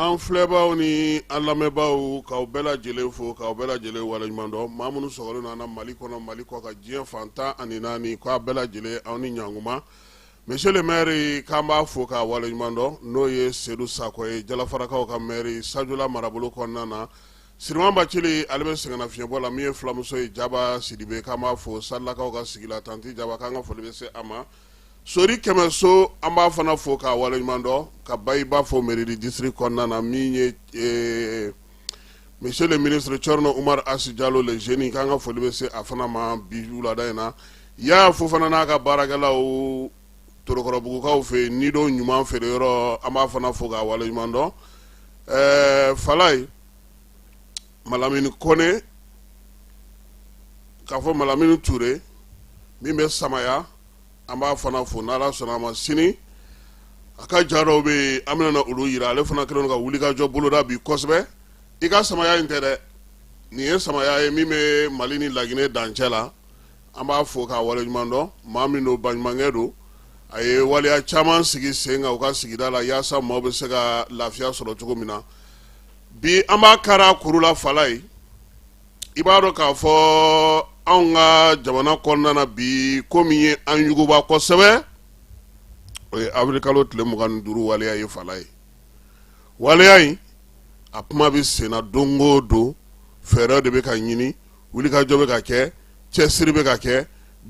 An filɛbaw ni an lamɛnbaaw, k'aw bɛɛ lajɛlen fo, k'aw bɛɛ lajɛlen waleɲuman dɔn. Maa minnu sɔgɔlen don an na Mali kɔnɔ, Mali kɔkan, diɲɛ fan 14, k'a bɛɛ lajɛlen aw ni ɲankuma. Monsieur le maire, k'an b'a fo k'a waleɲuman dɔn, n'o ye Sedu Sakɔ ye, Jalafarakaw ka maire, Sajola marabolo kɔnɔna na. Siriman Bacili, ale bɛ sɛgɛnnafiɲɛbɔ la. Min ye fulamuso ye, Jaba Sidibe, k'an b'a fo Salilakaw ka sigi la. Tanti Jaba, k'an ka foli bɛ se a ma. Sori Kɛmɛso, an b'a fana fo k'a waleɲuman dɔn, ka Bayiba fo mairie district kɔnɔna na. Min ye monsieur le ministre Thierno Oumar Asi Jalo le jeune, k'an ka foli bɛ se a fana ma bi wulada in na. Yaya Fofana n'a ka baarakɛlaw Torokɔrɔbugukaw fɛ yen, Nido ɲuman feere yɔrɔ, an b'a fana fo k'a waleɲuman dɔn. Falaye Malamini Kɔnɛ, k'a fɔ Malamini Ture min bɛ Samaya, an b'a fana fo. N'Ala sɔnna a ma, sini a ka ja dɔw bɛ yen, an bɛna olu yira. Ale fana kɛlen don ka wulikajɔ boloda bi kosɛbɛ. I ka Samaya in tɛ dɛ, nin ye Samaya ye min bɛ Mali ni Laginɛ dancɛ la. An b'a fo k'a waleɲuman dɔn. Maa min don, baɲumankɛ don, a ye waleya caman sigi sen kan u ka sigida la yaasa maaw bɛ se ka lafiya sɔrɔ cogo min na. Bi an b'a kara kuru la, Falaye. I b'a dɔn k'a fɔ anw ka jamana kɔnɔna na bi, ko min ye an yuguba kosɛbɛ, o ye avril kalo tile 25 waleya ye. Falaye, waleya in a kuma bɛ senna don o don, fɛɛrɛ de bɛ ka ɲini, wulikajɔ bɛ ka kɛ, cɛsiri bɛ ka kɛ,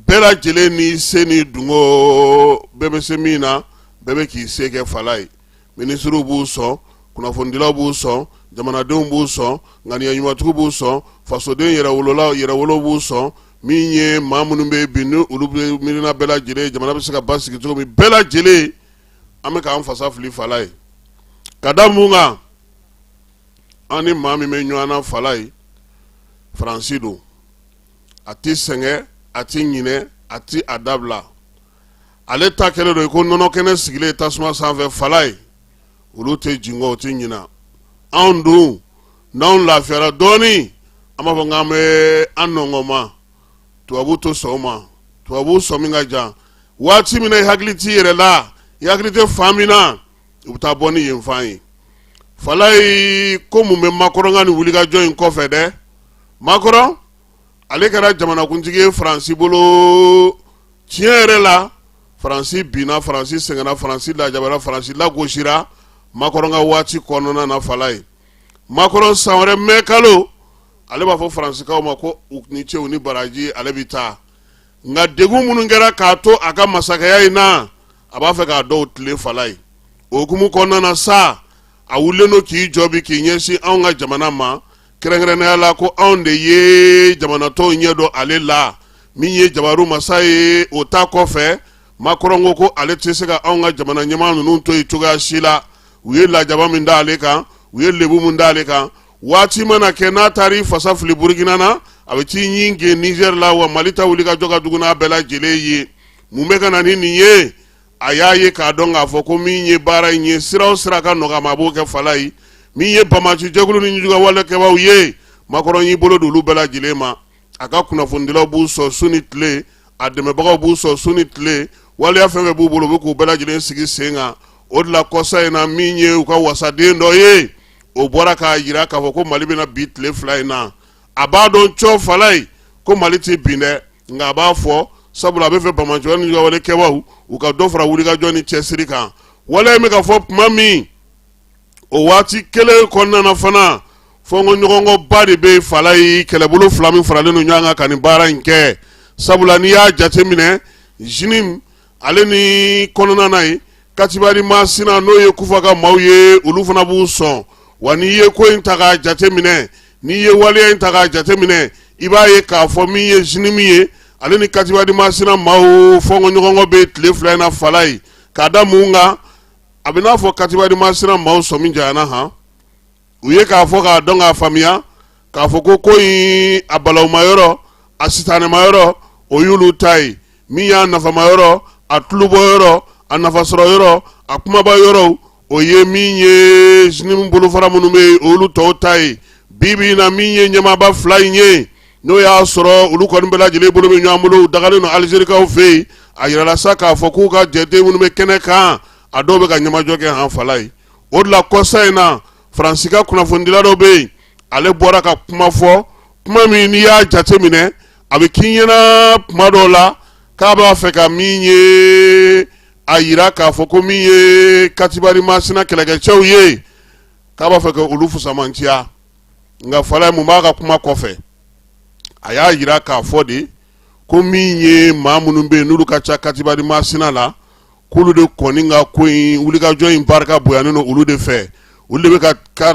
bɛɛ lajɛlen ni se ni dungo, bɛɛ bɛ se min na, bɛɛ bɛ k'i se kɛ. Falaye, minisiriw b'u sɔn, kunnafonidilaw b'u sɔn, jamanadenw b'u sɔn, ŋaniya ɲumantigiw b'u sɔn, fasoden yɛrɛwololaw yɛrɛwolo b'u sɔn. Min ye maa minnu bɛ bi ni olu bɛ miirina bɛɛ lajɛlen jamana bɛ se ka basigi cogo min, bɛɛ lajɛlen an bɛ k'an fasa fili. Falaye, ka da mun kan? An ni maa min bɛ ɲɔgɔn na, Falaye, Faransi don. A tɛ sɛgɛn, a tɛ ɲinɛ, a tɛ a dabila. Ale ta kɛlen don i ko nɔnɔ kɛnɛ sigilen tasuma sanfɛ. Falaye, olu tɛ jingɔ, u tɛ ɲina. Anw dun, n'anw lafiyara dɔɔnin, an b'a fɔ k'an bɛ an nɔngɔma. Tubabu tɛ sɔn o ma. Tubabu sɔmi ka jan. Waati min na i hakili t'i yɛrɛ la, i hakili tɛ fan min na, u bɛ taa bɔ ni yen fan ye. Falaye, ko mun bɛ Makɔrɔn ka nin wulikajɔ in kɔfɛ dɛ? Makɔrɔn, ale kɛra jamanakuntigi ye Faransi bolo. Tiɲɛ yɛrɛ la, Faransi binna, Faransi sɛgɛnna, Faransi lajabara, Faransi lagosira Makɔrɔn ka waati kɔnɔna na. Falaye, Makɔrɔn san wɛrɛ mɛ kalo, ale b'a fɔ Faransikaw ma ko u ni ce, u ni baraji, ale bɛ taa. Nka degun minnu kɛra k'a to a ka masakɛya in na, a b'a fɛ k'a dɔw tilen. Falaye, o hukumu kɔnɔna na sa, a wulilen don k'i jɔ bi k'i ɲɛsin anw ka jamana ma, kɛrɛnkɛrɛnnenya la ko anw de ye jamana tɔw ɲɛ dɔn ale la. Min ye jabaru masa ye, o ta kɔfɛ, Makɔrɔn ko ko ale tɛ se ka anw ka jamana ɲɛmaa ninnu to yen cogoya si la. U ye lajaba min da ale kan, u ye lebu min da ale kan, waati mana kɛ n'a taara i fasa fili Burukina na, a bɛ t'i ɲin gen Nizɛri la. Wa Mali ta wulikajɔ ka jugu n'a bɛɛ lajɛlen ye. Mun bɛ ka na ni nin ye? A y'a ye k'a dɔn k'a fɔ ko min ye baara in ye, sira o sira ka nɔgɔ a ma, a b'o kɛ. Falaye, min ye banbaanci jɛkulu ni juguwalekɛbaaw ye, Makɔrɔn y'i bolo don olu bɛɛ lajɛlen ma. A ka kunnafonidilaw b'u sɔn su ni tile, a dɛmɛbagaw b'u sɔn su ni tile, waleya fɛn fɛn b'u bolo, u bɛ k'u bɛɛ lajɛlen sigi sen kan. O de la, kɔsa in na, min ye u ka wasaden dɔ ye, o bɔra k'a jira k'a fɔ ko Mali bɛna bi tile 2 in na. A b'a dɔn cɔ, Falaye, ko Mali tɛ bin dɛ, nka a b'a fɔ sabula a bɛ fɛ banbaanciya ni juguwalekɛbaaw u ka dɔ fara wulikajɔ ni cɛsiri kan. Waleya in bɛ ka fɔ tuma min, o waati kelen kɔnɔna na fana, fɔnkɔɲɔgɔnkɔba de bɛ Falaye, kɛlɛbolo fila min faralen don ɲɔgɔn kan ka nin baara in kɛ. Sabula n'i y'a jateminɛ, JNIM ale ni kɔnɔna na ye Katiba di Masina, n'o ye Kufa ka maaw ye, olu fana b'u sɔn. Wa n'i ye ko in ta k'a jateminɛ, n'i ye waleya in ta k'a jateminɛ, i b'a ye k'a fɔ min ye JNIM ye, ale ni Katiba di Masina maaw, fɔnkɔɲɔgɔnkɔ bɛ tile 2 in na. Falaye, k'a da mun kan? A bɛ n'a fɔ Katiba di Masina maaw sɔmi janyana han. U ye k'a fɔ k'a dɔn k'a faamuya k'a fɔ ko ko in a balawuma yɔrɔ, a sitanɛma yɔrɔ, o y'olu ta ye. Min y'a nafama yɔrɔ, a tulubɔ yɔrɔ, a nafasɔrɔ yɔrɔ, a kumaba yɔrɔ, o ye min ye JNIM bolofara minnu bɛ yen, olu tɔw ta ye. Bi bi in na, min ye ɲɛmaaba fila in ye, n'o y'a sɔrɔ olu kɔni bɛɛ lajɛlen bolo bɛ ɲɔgɔn bolo, u dagalen don Alizerikaw fɛ yen. A yirala sa k'a fɔ k'u ka jɛden minnu bɛ kɛnɛ kan, a dɔw bɛ ka ɲɛmajɔ kɛ han. Falaye, o de la kɔsa in na, Faransi ka kunnafonidila dɔ bɛ yen, ale bɔra ka kuma fɔ, kuma min n'i y'a jateminɛ a bɛ k'i ɲɛna kuma dɔw la k'a b'a fɛ ka min ye a yira k'a fɔ ko min ye Katiba ni Masina kɛlɛkɛcɛw ye, k'a b'a fɛ ka olu fusamantiya. Nka Falaye, mun b'a ka kuma kɔfɛ? A y'a yira k'a fɔ de ko min ye maa minnu bɛ yen n'olu ka ca Katiba ni Masina la, k'olu de kɔni ka ko in wulikajɔ in barika bonyanen don olu de fɛ. Olu de bɛ ka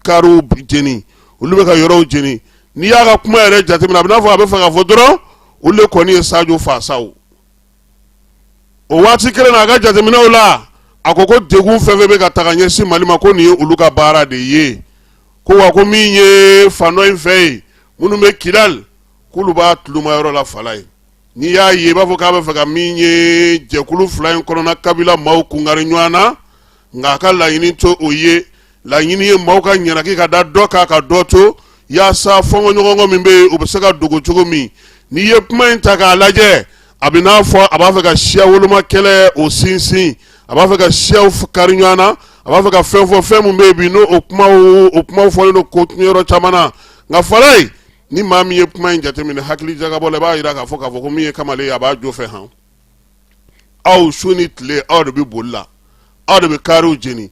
kariw jeni, olu bɛ ka yɔrɔw jeni. N'i y'a ka kuma yɛrɛ jateminɛ, a bɛ n'a fɔ a bɛ fɛ k'a fɔ dɔrɔn olu de kɔni ye Sajo fasaw. O waati kelen na, a ka jateminɛw la, a ko ko degun fɛn fɛn bɛ ka taga ɲɛsin Mali ma, ko nin ye olu ka baara de ye. Ko wa ko min ye fan dɔ in fɛ yen, minnu bɛ Kidali, k'olu b'a tulumayɔrɔ la. Falaye, n'i y'a ye i b'a fɔ k'a bɛ fɛ ka min ye jɛkulu fila in kɔnɔna kabila maaw kunkari ɲɔgɔn na, nka a ka laɲini to o ye. Laɲini ye maaw ka ɲanaki ka da dɔ kan ka dɔ to, yaasa fɔnkɔɲɔgɔnkɔ min bɛ yen, o bɛ se ka dogo cogo min. N'i ye kuma in ta k'a lajɛ, a bɛ n'a fɔ a b'a fɛ ka siya woloma kɛlɛ o sinsin, a b'a fɛ ka siyaw kari ɲɔgɔn na, a b'a fɛ ka fɛn fɔ, fɛn min bɛ yen bi n'o o kumaw fɔlen don ko yɔrɔ caman na. Nka Falaye, ni maa min ye kuma in jateminɛ hakili jagabɔ la, i b'a jira k'a fɔ ko min ye kamalen ye, a b'a jo fɛ han. Aw su ni tile, aw de bɛ boli la, aw de bɛ kariw jeni,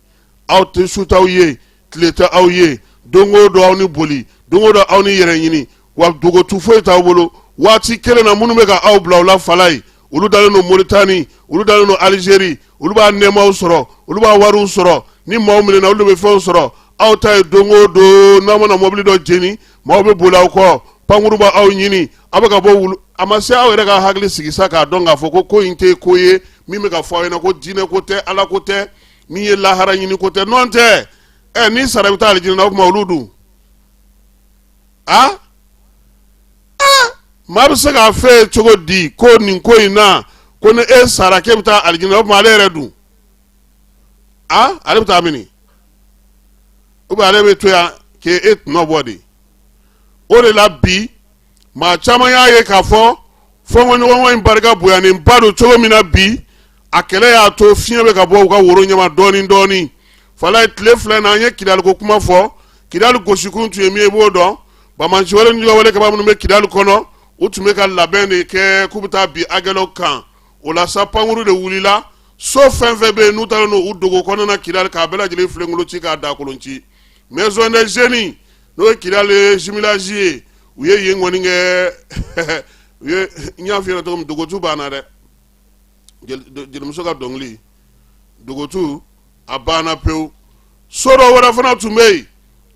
aw tɛ su t'aw ye, tile tɛ aw ye, don o don aw ni boli, don o don aw ni yɛrɛ ɲini, wa dogotu foyi t'aw bolo. Waati kelen na, minnu bɛ ka aw bila aw la, Falaye, olu dalen don Moritani, olu dalen don Alizeri, olu b'a nɛɛmaw sɔrɔ, olu b'a wariw sɔrɔ, ni maaw minɛna, olu de bɛ fɛnw sɔrɔ. Aw ta ye don o don, n'aw mana mɔbili dɔ jeni, maaw bɛ boli aw kɔ, pankuru b'aw ɲini, aw bɛ ka bɔ wulu. A ma se aw yɛrɛ ka hakili sigi sa k'a dɔn k'a fɔ ko ko in tɛ ko ye min bɛ ka fɔ aw ɲɛna ko diinɛ ko tɛ, ala ko tɛ, min ye lahara ɲini ko tɛ. Nɔn tɛ ɛ, n'i sara i bɛ taa alijinɛ na, o tuma olu dun a maa bɛ se k'a fɛ ye cogo di ko nin ko in na, ko ni e sara k'e bɛ taa alijinɛ, o tuma ale yɛrɛ dun a ale bɛ taa mini? Ou bien ale bɛ to yan k'e tɔnɔ bɔ de? O de la bi, maa caman y'a ye k'a fɔ fɔnkɔɲɔgɔnkɔ in barika bonyanenba don cogo min na bi, a kɛlɛ y'a to fiɲɛ bɛ ka bɔ u ka woro ɲɛma dɔɔni dɔɔni. Falaye, tile 2 na, an ye Kidaliko kuma fɔ. Kidali gosikun tun ye min ye, i b'o dɔn. Banbaanci wale ni wale kaba minnu bɛ Kidali kɔnɔ, u tun bɛ ka labɛn de kɛ k'u bɛ taa bin Aguelhok kan. O la sa, pankuru de wulila, so fɛn fɛn bɛ yen n'u taara n'u dogo kɔnɔna na Kidali, k'a bɛɛ lajɛlen filenkolon ci, k'a dakolon ci. Maison des jeunes, n'o ye Kidali jumelage ye, u ye yen kɔni kɛ u ye. N y'a f'i ɲɛna cogo min, dogotu banna dɛ. Jelimuso ka dɔnkili dogotu, a banna pewu. So dɔ wɛrɛ fana tun bɛ yen,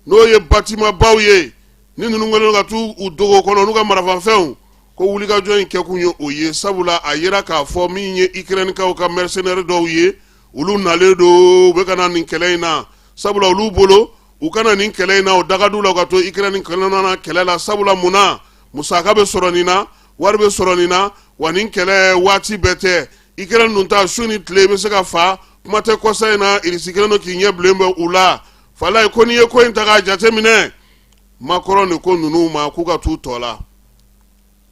n'o ye bâtiment baw ye, ni ninnu kɛlen ka t'u u dogo kɔnɔ n'u ka marafafɛnw. Ko wulikajɔ in kɛkun ye o ye, sabula a yera k'a fɔ min ye Ukrainekaw ka mercenaires dɔw ye, olu nalen don, u bɛ ka na nin kɛlɛ in na, sabula olu bolo, u kana nin kɛlɛ in na, o dagadu la, u ka to Ukraine kɔnɔna na kɛlɛ la. Sabula mun na? Musaka bɛ sɔrɔ nin na, wari bɛ sɔrɔ nin na, wa nin kɛlɛ waati bɛɛ tɛ. Ukraine dun ta, su ni tile i bɛ se ka fa. Kuma tɛ kɔsa in na, Irisi kɛlen don k'i ɲɛ bilen bɛ u la. Falaye, ko n'i ye ko in ta k'a jateminɛ, Macron de ko ninnu ma k'u ka t'u tɔ la,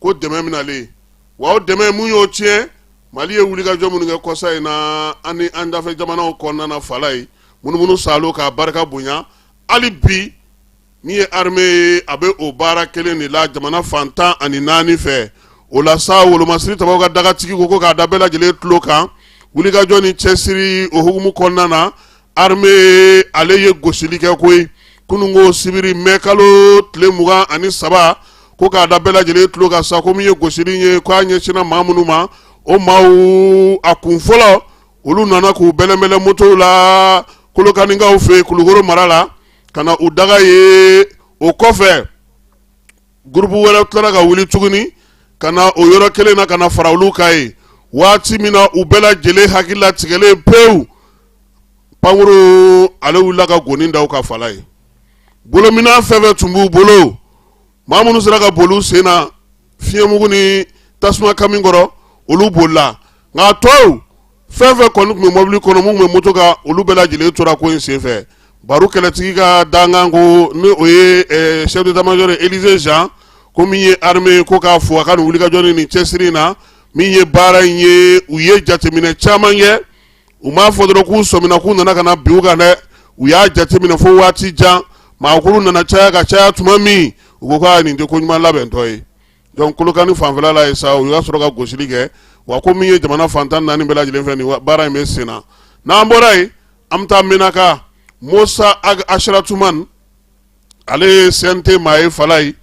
ko dɛmɛ bɛnalen. Wa o dɛmɛ, mun y'o tiɲɛ? Mali ye wulikajɔ minnu kɛ kɔsa in na, an ni an dafɛ jamanaw kɔnɔna na, Falaye, munumunu salo k'a barika bonya. Hali bi, min ye armée ye, a bɛ o baara kelen de la jamana fan 14 fɛ. O la sa, wolomasiri tabaw ka dagatigi ko k'a da bɛɛ lajɛlen tulo kan, wulikajɔ ni cɛsiri o hukumu kɔnɔna na, armée ale ye gosili kɛ koyi kununko sibiri, mɛ kalo tile 23. Ko k'a da bɛɛ lajɛlen tulo kan sa, ko min ye gosili ye, k'a ɲɛsinna maa minnu ma, o maaw a kun fɔlɔ, olu nana k'u bɛlɛnbɛlɛn motow la Kolokanikaw fɛ Kulukoro mara la ka na u daga ye. O kɔfɛ, groupe wɛrɛ tilara ka wuli tuguni ka na o yɔrɔ kelen na ka na fara olu kan ye. Waati min na u bɛɛ lajɛlen hakili latigɛlen pewu, pankuru ale wulila ka goni da u ka. Falaye, bolominɛn fɛn fɛn tun b'u bolo, maa minnu sera ka boli u sen na fiɲɛmugu ni tasuma kami kɔrɔ, olu bolila, nka tɔw fɛn fɛn kɔni tun bɛ mɔbili kɔnɔ, minnu bɛ moto kan, olu bɛɛ lajɛlen tora ko in senfɛ. Baro kɛlɛtigi ka dankan ko, ni o ye chef d'état-major Élisée Jean, ko min ye armée, ko k'a fo a ka nin wulikajɔ ni nin cɛsiri in na. Min ye baara in ye, u ye jateminɛ caman kɛ. U m'a fɔ dɔrɔn k'u sɔmina k'u nana ka na bin u kan dɛ. U y'a jateminɛ fo waati jan, maakulu nana caya ka caya tuma min, u ko k'a nin tɛ ko ɲuman labɛntɔ ye. Donc Kolokani fanfɛla la yen sa, u y'a sɔrɔ ka gosili kɛ. Wa ko min ye jamana fan 14 bɛɛ lajɛlen fɛ, nin baara in bɛ sen na. N'an bɔra yen, an bɛ taa Menaka. Musa Ag Ashratuman, ale ye CNT maa ye Falayi,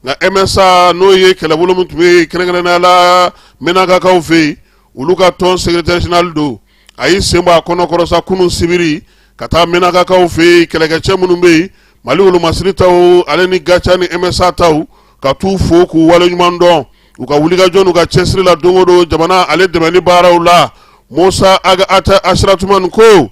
nka MSA, n'o ye kɛlɛbolo min tun bɛ yen kɛrɛnkɛrɛnnenya la Menakakaw fɛ yen, olu ka tɔn secrétaire général don. A y'i sen bɔ a kɔnɔkɔrɔ sa kunun sibiri ka taa Menakakaw fɛ yen, kɛlɛkɛcɛ minnu bɛ yen, Mali wolomasiri taw, ale ni GATIA ni MSA taw, ka t'u fo k'u waleɲuman dɔn u ka wulikajɔ n'u ka cɛsiri la don o don jamana ale dɛmɛni baaraw la. Musa Ag Ashratuman ko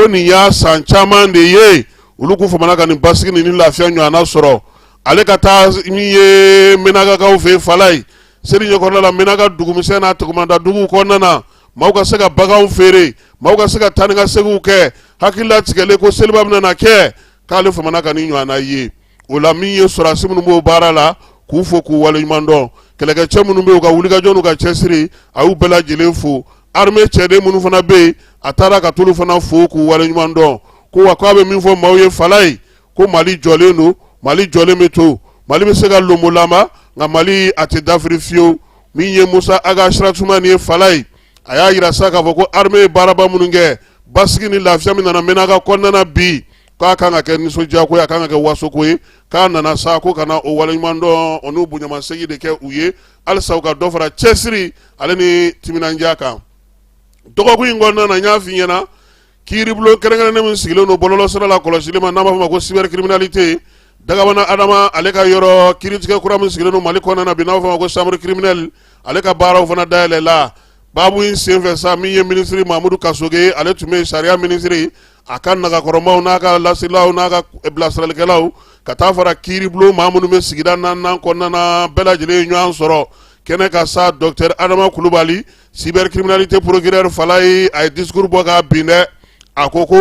nin y'a san caman de ye olu k'u famana ka nin basigi ni lafiya ɲɔgɔnna sɔrɔ. Ale ka taa min ye Menakakaw fɛ Falayi, seli ɲɛkɔrɔla la, Menaka dugumisɛn n'a tugumada duguw kɔnɔna na, maaw ka se ka baganw feere, maaw ka se ka taa ni ka seginw kɛ, hakili latigɛlen ko seliba bɛna na kɛ, k'ale famana ka nin ɲɔgɔnna ye. O la, min ye sɔrɔdasi minnu b'o baara la, k'u fo k'u waleɲuman dɔn, kɛlɛkɛcɛ minnu bɛ yen, u ka wulikajɔ n'u ka cɛsiri, a y'u bɛɛ lajɛlen fo. Armée cɛden minnu fana bɛ yen, a taara ka t'olu fana fo k'u waleɲuman dɔn. Ko wa k'a bɛ min fɔ maaw ye Falayi, ko Mali jɔlen don, Mali jɔlen bɛ to, Mali bɛ se ka lonbolama, nka Mali a tɛ dafiri fiyewu. Min ye Musa Ag Ashratuman ye Falayi, a y'a jira sa k'a fɔ ko armée ye baaraba minnu kɛ, basigi ni lafiya min nana Menaka kɔnɔna na bi, k'a kan ka kɛ nisɔndiyako ye, a kan ka kɛ wasoko ye. K'a nana sa ko ka na o waleɲuman dɔn, o n'u bonyamasegin de kɛ u ye halisa u ka dɔ fara cɛsiri ale ni timinandiya kan. Dɔgɔkun in kɔnɔna na, n y'a f'i ɲɛna, kiiribulon kɛrɛnkɛrɛnnen min sigilen don bɔlɔlɔsira la kɔlɔsili ma, n'an b'a fɔ ma ko cybercriminalité, Dagabana Adama ale ka yɔrɔ, kiiritigɛ kura min sigilen don Mali kɔnɔna na bi, n'an b'a fɔ ma ko chambre criminelle, ale ka baaraw fana dayɛlɛla. Baabu in senfɛ sa, min ye minisiri Mamudu Kasoge, ale tun bɛ sariya minisiri, a ka nagakɔrɔmaw n'a ka lasilaw n'a ka bilasiralikɛlaw, ka taa fara kiiribulon maa minnu bɛ sigida naaninan kɔnɔna na, bɛɛ lajɛlen ye ɲɔgɔn sɔrɔ kɛnɛ kan sa. Docteur Adama Kulubali, cybercriminalité procureur Falayi, a ye discours bɔ k'a bin dɛ. A ko ko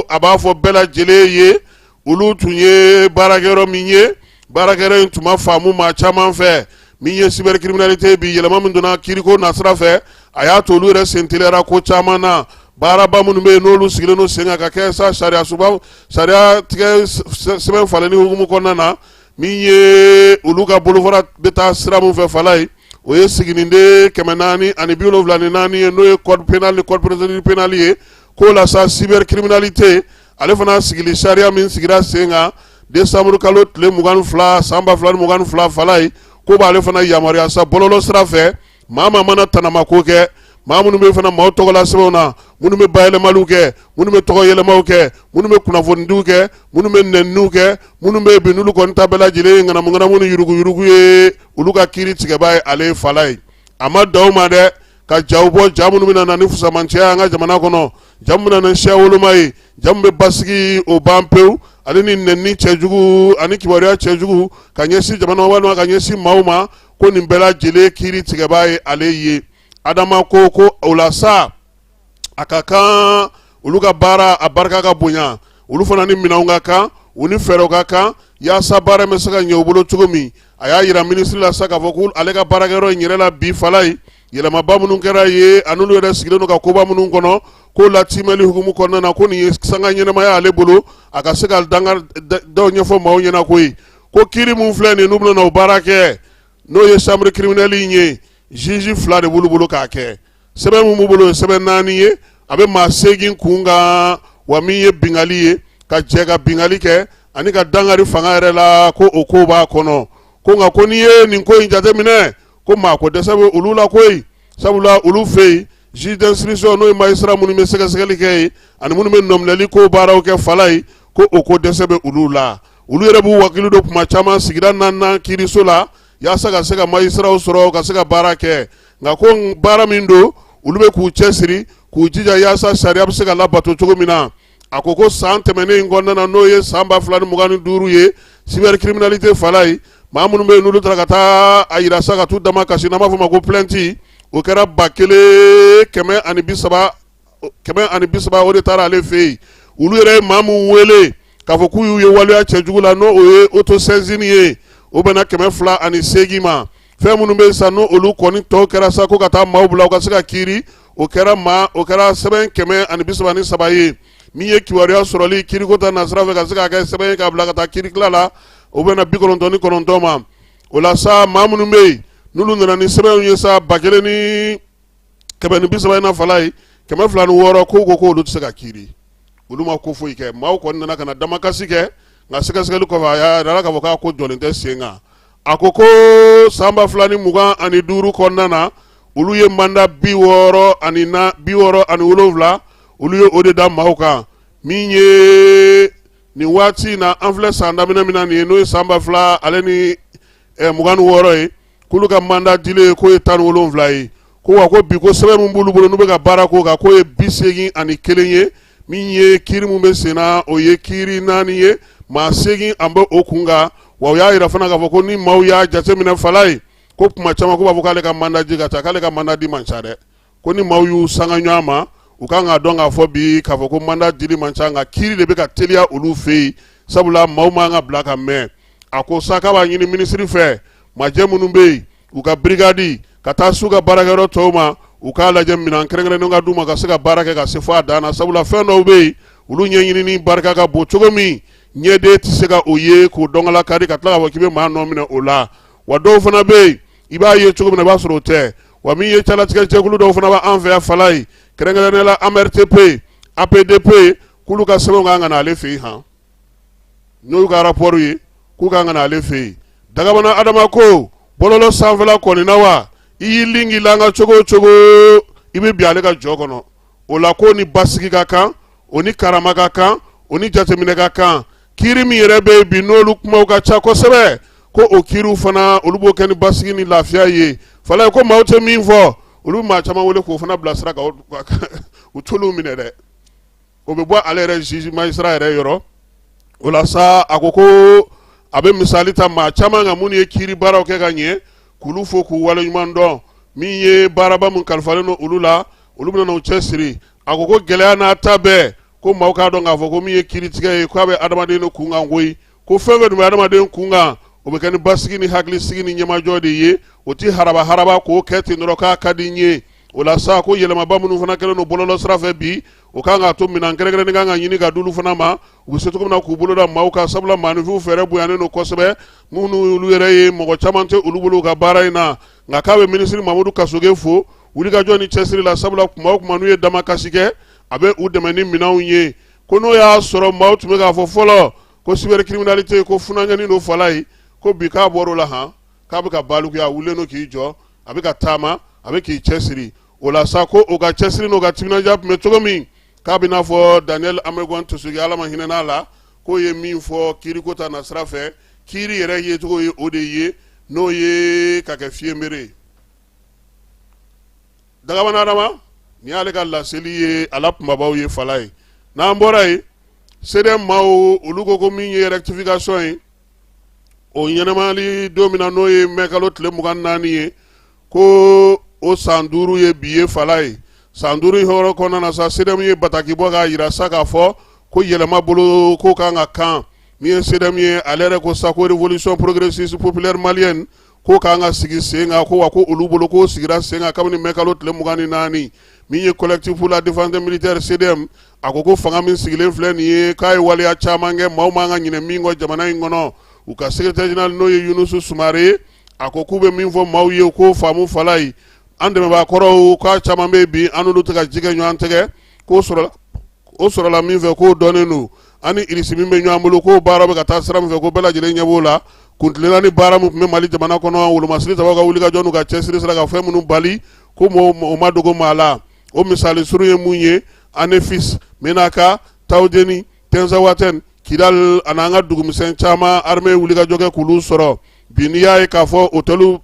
a b'a fɔ bɛɛ lajɛlen ye, olu tun ye baarakɛyɔrɔ min ye, baarakɛyɔrɔ in tun ma faamu maa caman fɛ. Min ye cybercriminalité bi, yɛlɛma min donna kiiriko nasira fɛ, a y'a to olu yɛrɛ sen teliyara ko caman na. Baaraba minnu bɛ yen, n'olu sigilen don sen kan ka kɛ sa sariya suba sariya tigɛ sɛbɛn falenni hukumu kɔnɔna na, min ye olu ka bolofara bɛ taa sira min fɛ Falayi, o ye siginiden 474 ye, n'o ye code pénal ni code procédure pénale ye. K'o la sa, cybercriminalité ale fana sigili sariya min sigira sen kan décembre kalo tile 22 san 2022 Falayi, ko b'ale fana yamaruya sa bɔlɔlɔ sira fɛ, maa maa mana tanamako kɛ, maa minnu bɛ fana maaw tɔgɔla sɛbɛnw na, minnu bɛ bayɛlɛmaliw kɛ, minnu bɛ tɔgɔ yɛlɛmaw kɛ, minnu bɛ kunnafonidiw kɛ, minnu bɛ nɛniniw kɛ, minnu bɛ bin, n'olu kɔni ta bɛɛ lajɛlen ye ŋanamuŋanamu ni yuruguyurugu ye, olu ka kiiri tigɛbaa ye ale ye Falayi. A ma dan o ma dɛ, ka jaw bɔ, ja minnu bɛna na ni fusamancɛya an ka jamana kɔnɔ, ja minnu bɛna na ni siya woloma ye, ja min bɛ basigi o ban pewu, ale ni nɛnini cɛjugu ani kibaruya cɛjugu ka ɲɛsin jamana walima ka ɲɛsin maaw ma, ko nin bɛɛ lajɛlen kiiri tigɛbaa ye ale ye. Adama ko o la sa, a ka kan olu ka baara a barika ka bonya, olu fana ni minɛnw ka kan, u ni fɛɛrɛw ka kan, yaasa baara bɛ se ka ɲɛ u bolo cogo min. A y'a jira minisiri la sa k'a fɔ ko ale ka baarakɛyɔrɔ in yɛrɛ la bi Falayi, yɛlɛmaba minnu kɛra ye, a n'olu yɛrɛ sigilen don ka koba minnu kɔnɔ, ko latimɛli hukumu kɔnɔna na, ko nin ye sanga ɲɛnamaya ale bolo, a ka se ka danga dɔw ɲɛfɔ maaw ɲɛna ko ye ko kiiri min filɛ nin, n'u bɛna o baara kɛ, n'o ye chambre criminelle in ye, juge fila de b'olu bolo k'a kɛ. Sɛbɛn min b'u bolo ye sɛbɛn naani ye, a bɛ maa seegin kun kan. Wa min ye bingali ye, ka jɛ ka bingali kɛ ani ka dankari fanga yɛrɛ la, ko o ko b'a kɔnɔ. Ko nka ko n'i ye nin ko in jateminɛ, ko maa ko dɛsɛ bɛ olu la koyi, sabula olu fɛ yen, juge d'instruction, n'o ye magistrat minnu bɛ sɛgɛsɛgɛli kɛ ye ani minnu bɛ nɔminɛli ko baaraw kɛ Falayi, ko o ko dɛsɛ bɛ olu la. Olu yɛrɛ b'u wakili don kuma caman sigida naaninan kiiriso la, yaasa ka se ka magistratw sɔrɔ ka se ka baara kɛ. Nka ko baara min don, olu bɛ k'u cɛsiri k'u jija yaasa sariya bɛ se ka labato cogo min na. A ko san tɛmɛnen in kɔnɔna na, n'o ye san 2025 ye, cybercriminalité Falayi, maa minnu bɛ yen, n'olu taara ka taa a yira sa ka t'u dama kasi, n'an b'a fɔ o ma ko plainte, o kɛra 1130, 130, o de taara ale fɛ yen. Olu yɛrɛ ye maa min wele k'a fɔ k'u y'u ye waleya cɛjugu la, n'o ye autosaisine ye, o bɛnna 208 ma. Fɛn minnu bɛ sa, n'o olu kɔni tɔw kɛra sa ko ka taa maaw bila u ka se ka kiiri, o kɛra sɛbɛn 133 ye. Min ye kibaruya sɔrɔli kiriko ta nasira fɛ ka se k'a kɛ sɛbɛn ye k'a bila ka taa kirikila la, o bɛnna 99 ma. O la sa, maa minnu bɛ yen n'olu nana ni sɛbɛnw ye sa, 1130 in na fala ye, 206, ko ko olu tɛ se ka kiiri, olu ma ko foyi kɛ. Maaw kɔni nana ka na damakasi kɛ, nka sɛgɛsɛgɛli kɔfɛ a y'a jira k'a fɔ k'a ko jɔlen tɛ sen kan. A ko ko san 2025 kɔnɔna na, olu ye mandat 67, olu ye o de da maaw kan. Min ye nin waati in na, an filɛ san daminɛ min na nin ye, n'o ye san 2026 ye, k'olu ka mandat dilen k'o ye 17 ye. Ko wa ko bi ko sɛbɛn min b'olu bolo n'u bɛ ka baara k'o kan, k'o ye 81 ye. Min ye kiiri min bɛ sen na, o ye kiiri 4 ye, maa 8 an bɛ o kun kan. Wa u y'a jira fana k'a fɔ ko ni maaw y'a jateminɛ fala ye, ko kuma caman ko b'a fɔ k'ale ka mandat di ka ca, k'ale ka mandat di man ca dɛ. Ko ni maaw y'u sanga ɲɔgɔn ma, u kan k'a dɔn k'a fɔ bi k'a fɔ ko mandat dili man ca, nka kiiri de bɛ ka teliya olu fɛ yen, sabula maaw man ka bila ka mɛn. A ko sa k'a b'a ɲini minisiri fɛ, majɛ minnu bɛ yen, u ka brigade ka taa s'u ka baarakɛyɔrɔ tɔw ma, u k'a lajɛ minɛn kɛrɛnkɛrɛnnen ka d'u ma ka se ka baara kɛ ka se fo a dan na, sabula fɛn dɔw bɛ yen, olu ɲɛɲinini barika ka bon cogo min, ɲɛden tɛ se ka o ye k'o dɔnkala kari ka tila k'a fɔ k'i bɛ maa nɔ minɛ o la. Wa dɔw fana bɛ yen, i b'a ye cogo min na, i b'a sɔrɔ o tɛ. Wa min ye calatigɛ jɛkulu dɔw fana b'an fɛ yan fala ye, kɛrɛnkɛrɛnnenya la AMRTP, APDP, k'olu ka sɛbɛnw kan ka na ale fɛ yen han, n'o ka rapport ye, k'u kan ka na ale fɛ yen. Dagabana Adama ko bɔlɔlɔ sanfɛla kɔni na, wa i y'i lingi langa cogo o cogo, i bɛ bin ale ka jɔ kɔnɔ. O la ko ni basigi ka kan, o ni karama ka kan, o ni jateminɛ ka kan. Kiiri min yɛrɛ bɛ yen bi, n'olu kumaw ka ca kosɛbɛ, ko o kiiriw fana, olu b'o kɛ ni basigi ni lafiya ye fala ye. Ko maaw tɛ min fɔ, olu maa caman wele k'o fana bilasira ka u t'olu minɛ dɛ, o bɛ bɔ ale yɛrɛ juge magistrat yɛrɛ yɔrɔ. O la sa, a ko ko a bɛ misali ta maa caman kan minnu ye kiiri baaraw kɛ ka ɲɛ, k'olu fo k'u waleɲuman dɔn. Min ye baaraba min kalifalen don olu la, olu bɛna u cɛ siri. A ko ko gɛlɛya n'a ta bɛɛ, ko maaw k'a dɔn k'a fɔ ko min ye kiiritigɛ ye, k'a bɛ adamaden de kun kan koyi. Ko fɛn fɛn dun bɛ adamaden kun kan, o bɛ kɛ ni basigi ni hakilisigi ni ɲɛmajɔ de ye, o tɛ haraba haraba k'o kɛ ten dɔrɔn k'a ka di n ye. O la sa, ko yɛlɛmaba minnu fana kɛlen don bɔlɔlɔ sira fɛ bi, o kan k'a to minɛn kɛrɛnkɛrɛnnen kan ka ɲini ka d'olu fana ma, u bɛ se cogo min na k'u bolo da maaw kan, sabula maaninfinw fɛɛrɛ bonyanen don kosɛbɛ. Minnu olu yɛrɛ ye mɔgɔ caman tɛ olu bolo u ka baara in na. Nka k'a bɛ minisiri Mamudu Kasoge fo wulikajɔ ni cɛsiri la, sabula kuma o kuma n'u ye damakasi kɛ, a bɛ u dɛmɛ ni minɛnw ye. Ko n'o y'a sɔrɔ maaw tun bɛ k'a fɔ fɔlɔ ko cybercriminalité ko funankɛnin don fala ye, ko bi k'a bɔr'o la han, k'a bɛ ka balikuya, a wulilen don k'i jɔ, a bɛ ka taama, a bɛ k'i cɛsiri. O la sa, ko o ka cɛsiri n'o ka timinandiya tun bɛ cogo min, k'a bɛ n'a fɔ Daniel Amegon Tosogi, Ala ma hinɛ n'a la, k'o ye min fɔ kiiriko ta nasira fɛ, kiiri yɛrɛ yecogo ye o de ye, n'o ye ka kɛ fiyɛnbere ye. Dagabana Adama, nin y'ale ka laseli ye a la kunbabaw ye fala ye. N'an bɔra yen, CDM maaw olu ko ko min ye rectification ye, o ɲɛnamali don min na, n'o ye mɛkalo tile 24 ye, ko o san 5 ye bi ye fala ye. San 5 in hɔrɔn kɔnɔna na sa, CDM ye bataki bɔ k'a jira sa k'a fɔ ko yɛlɛma bolo ko kan ka kan. Min ye CDM ye, ale yɛrɛ ko sa ko révolution progressiste populaire malienne ko k'an ka sigi sen kan, ko wa ko olu bolo k'o sigira sen kan kabini mɛkalo tile 24. Min ye collectif pour la défense des militaires CDM, a ko ko fanga min sigilen filɛ nin ye, k'a ye waleya caman kɛ, maaw man ka ɲinɛ min kɔ jamana in kɔnɔ. U ka secrétaire général, n'o ye Yunusu Sumare ye, a ko k'u bɛ min fɔ maaw ye, k'o faamu fala ye. An dɛmɛbaa kɔrɔw k'a caman bɛ bi, an n'olu tɛ ka ji kɛ ɲɔgɔn tɛgɛ, k'o sɔrɔ o sɔrɔla min fɛ, k'o dɔnnen don. An ni Irisi min bɛ ɲɔgɔn bolo, k'o baara bɛ ka taa sira min fɛ, ko bɛɛ lajɛlen ɲɛ b'o la. Kuntilenna ni baara min tun bɛ Mali jamana kɔnɔ, wolomasiri tabaw ka wulikajɔ n'u ka cɛsiri sera ka fɛn minnu bali, ko o ma dogo maa la. O misali surun ye mun ye? Anefis, Menaka, Tawudeni, Tɛnzawatɛn, Kidal ani an ka dugumisɛn caman, armée wulikajɔ kɛ k'olu sɔrɔ. Bi n'i y'a ye k'a fɔ hôtelw,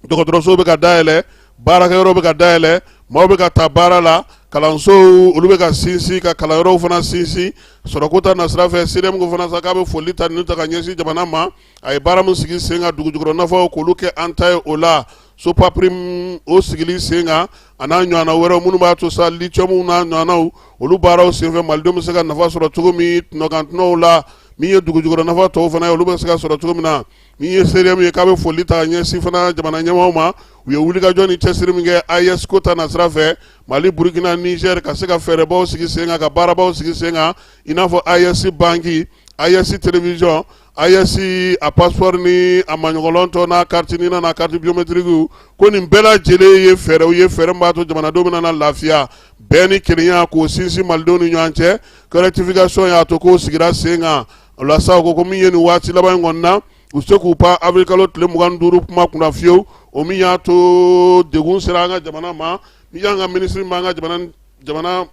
dɔgɔtɔrɔso bɛ ka dayɛlɛ, baarakɛyɔrɔ bɛ ka dayɛlɛ, maaw bɛ ka taa baara la, kalansow olu bɛ ka sinsin, ka kalanyɔrɔw fana sinsin, sɔrɔko ta nasira fɛ, CDM ko fana sa k'a bɛ foli ta ninnu ta ka ɲɛsin jamana ma, a ye baara min sigi sen kan, dugu jukɔrɔ nafaw k'olu kɛ an ta ye. O la Sopaprim o sigili sen kan, a n'a ɲɔgɔnna wɛrɛw minnu b'a to sa lithium n'a ɲɔgɔnnaw olu baaraw senfɛ, malidenw bɛ se ka nafa sɔrɔ cogo min tɔnɔkan tɔnɔw la. Min ye dugu jukɔrɔ nafa tɔw fana ye, olu bɛ se ka sɔrɔ cogo min na. Min ye CDM ye, k'a bɛ foli ta ɲɛsin fana jamana ɲɛmaaw ma. U ye wulikajɔ ni cɛsiri min kɛ AES ko ta nasira fɛ, Mali, Burukina, Niger, ka se ka fɛɛrɛbaw sigi sen kan, ka baarabaw sigi sen kan, i n'a fɔ AES banki, AES télévision, AES a passeport ni a maɲɔgɔnlɔn tɔ n'a carte NINA n'a carte biométrique. Ko nin bɛɛ lajɛlen ye fɛɛrɛw ye, fɛɛrɛ min b'a to jamanadenw bɛna na lafiya, bɛn ni kelenya k'o sinsin malidenw ni ɲɔgɔn cɛ. Ko rectification y'a to k'o sigira sen kan. O la sa, ko min ye nin waati laban in kɔni na, u se k'u pan avril kalo tile 25 kuma kunna fiyewu, o min y'a to degun sera an ka jamana ma. Min y'an ka minisiri b'an ka jamana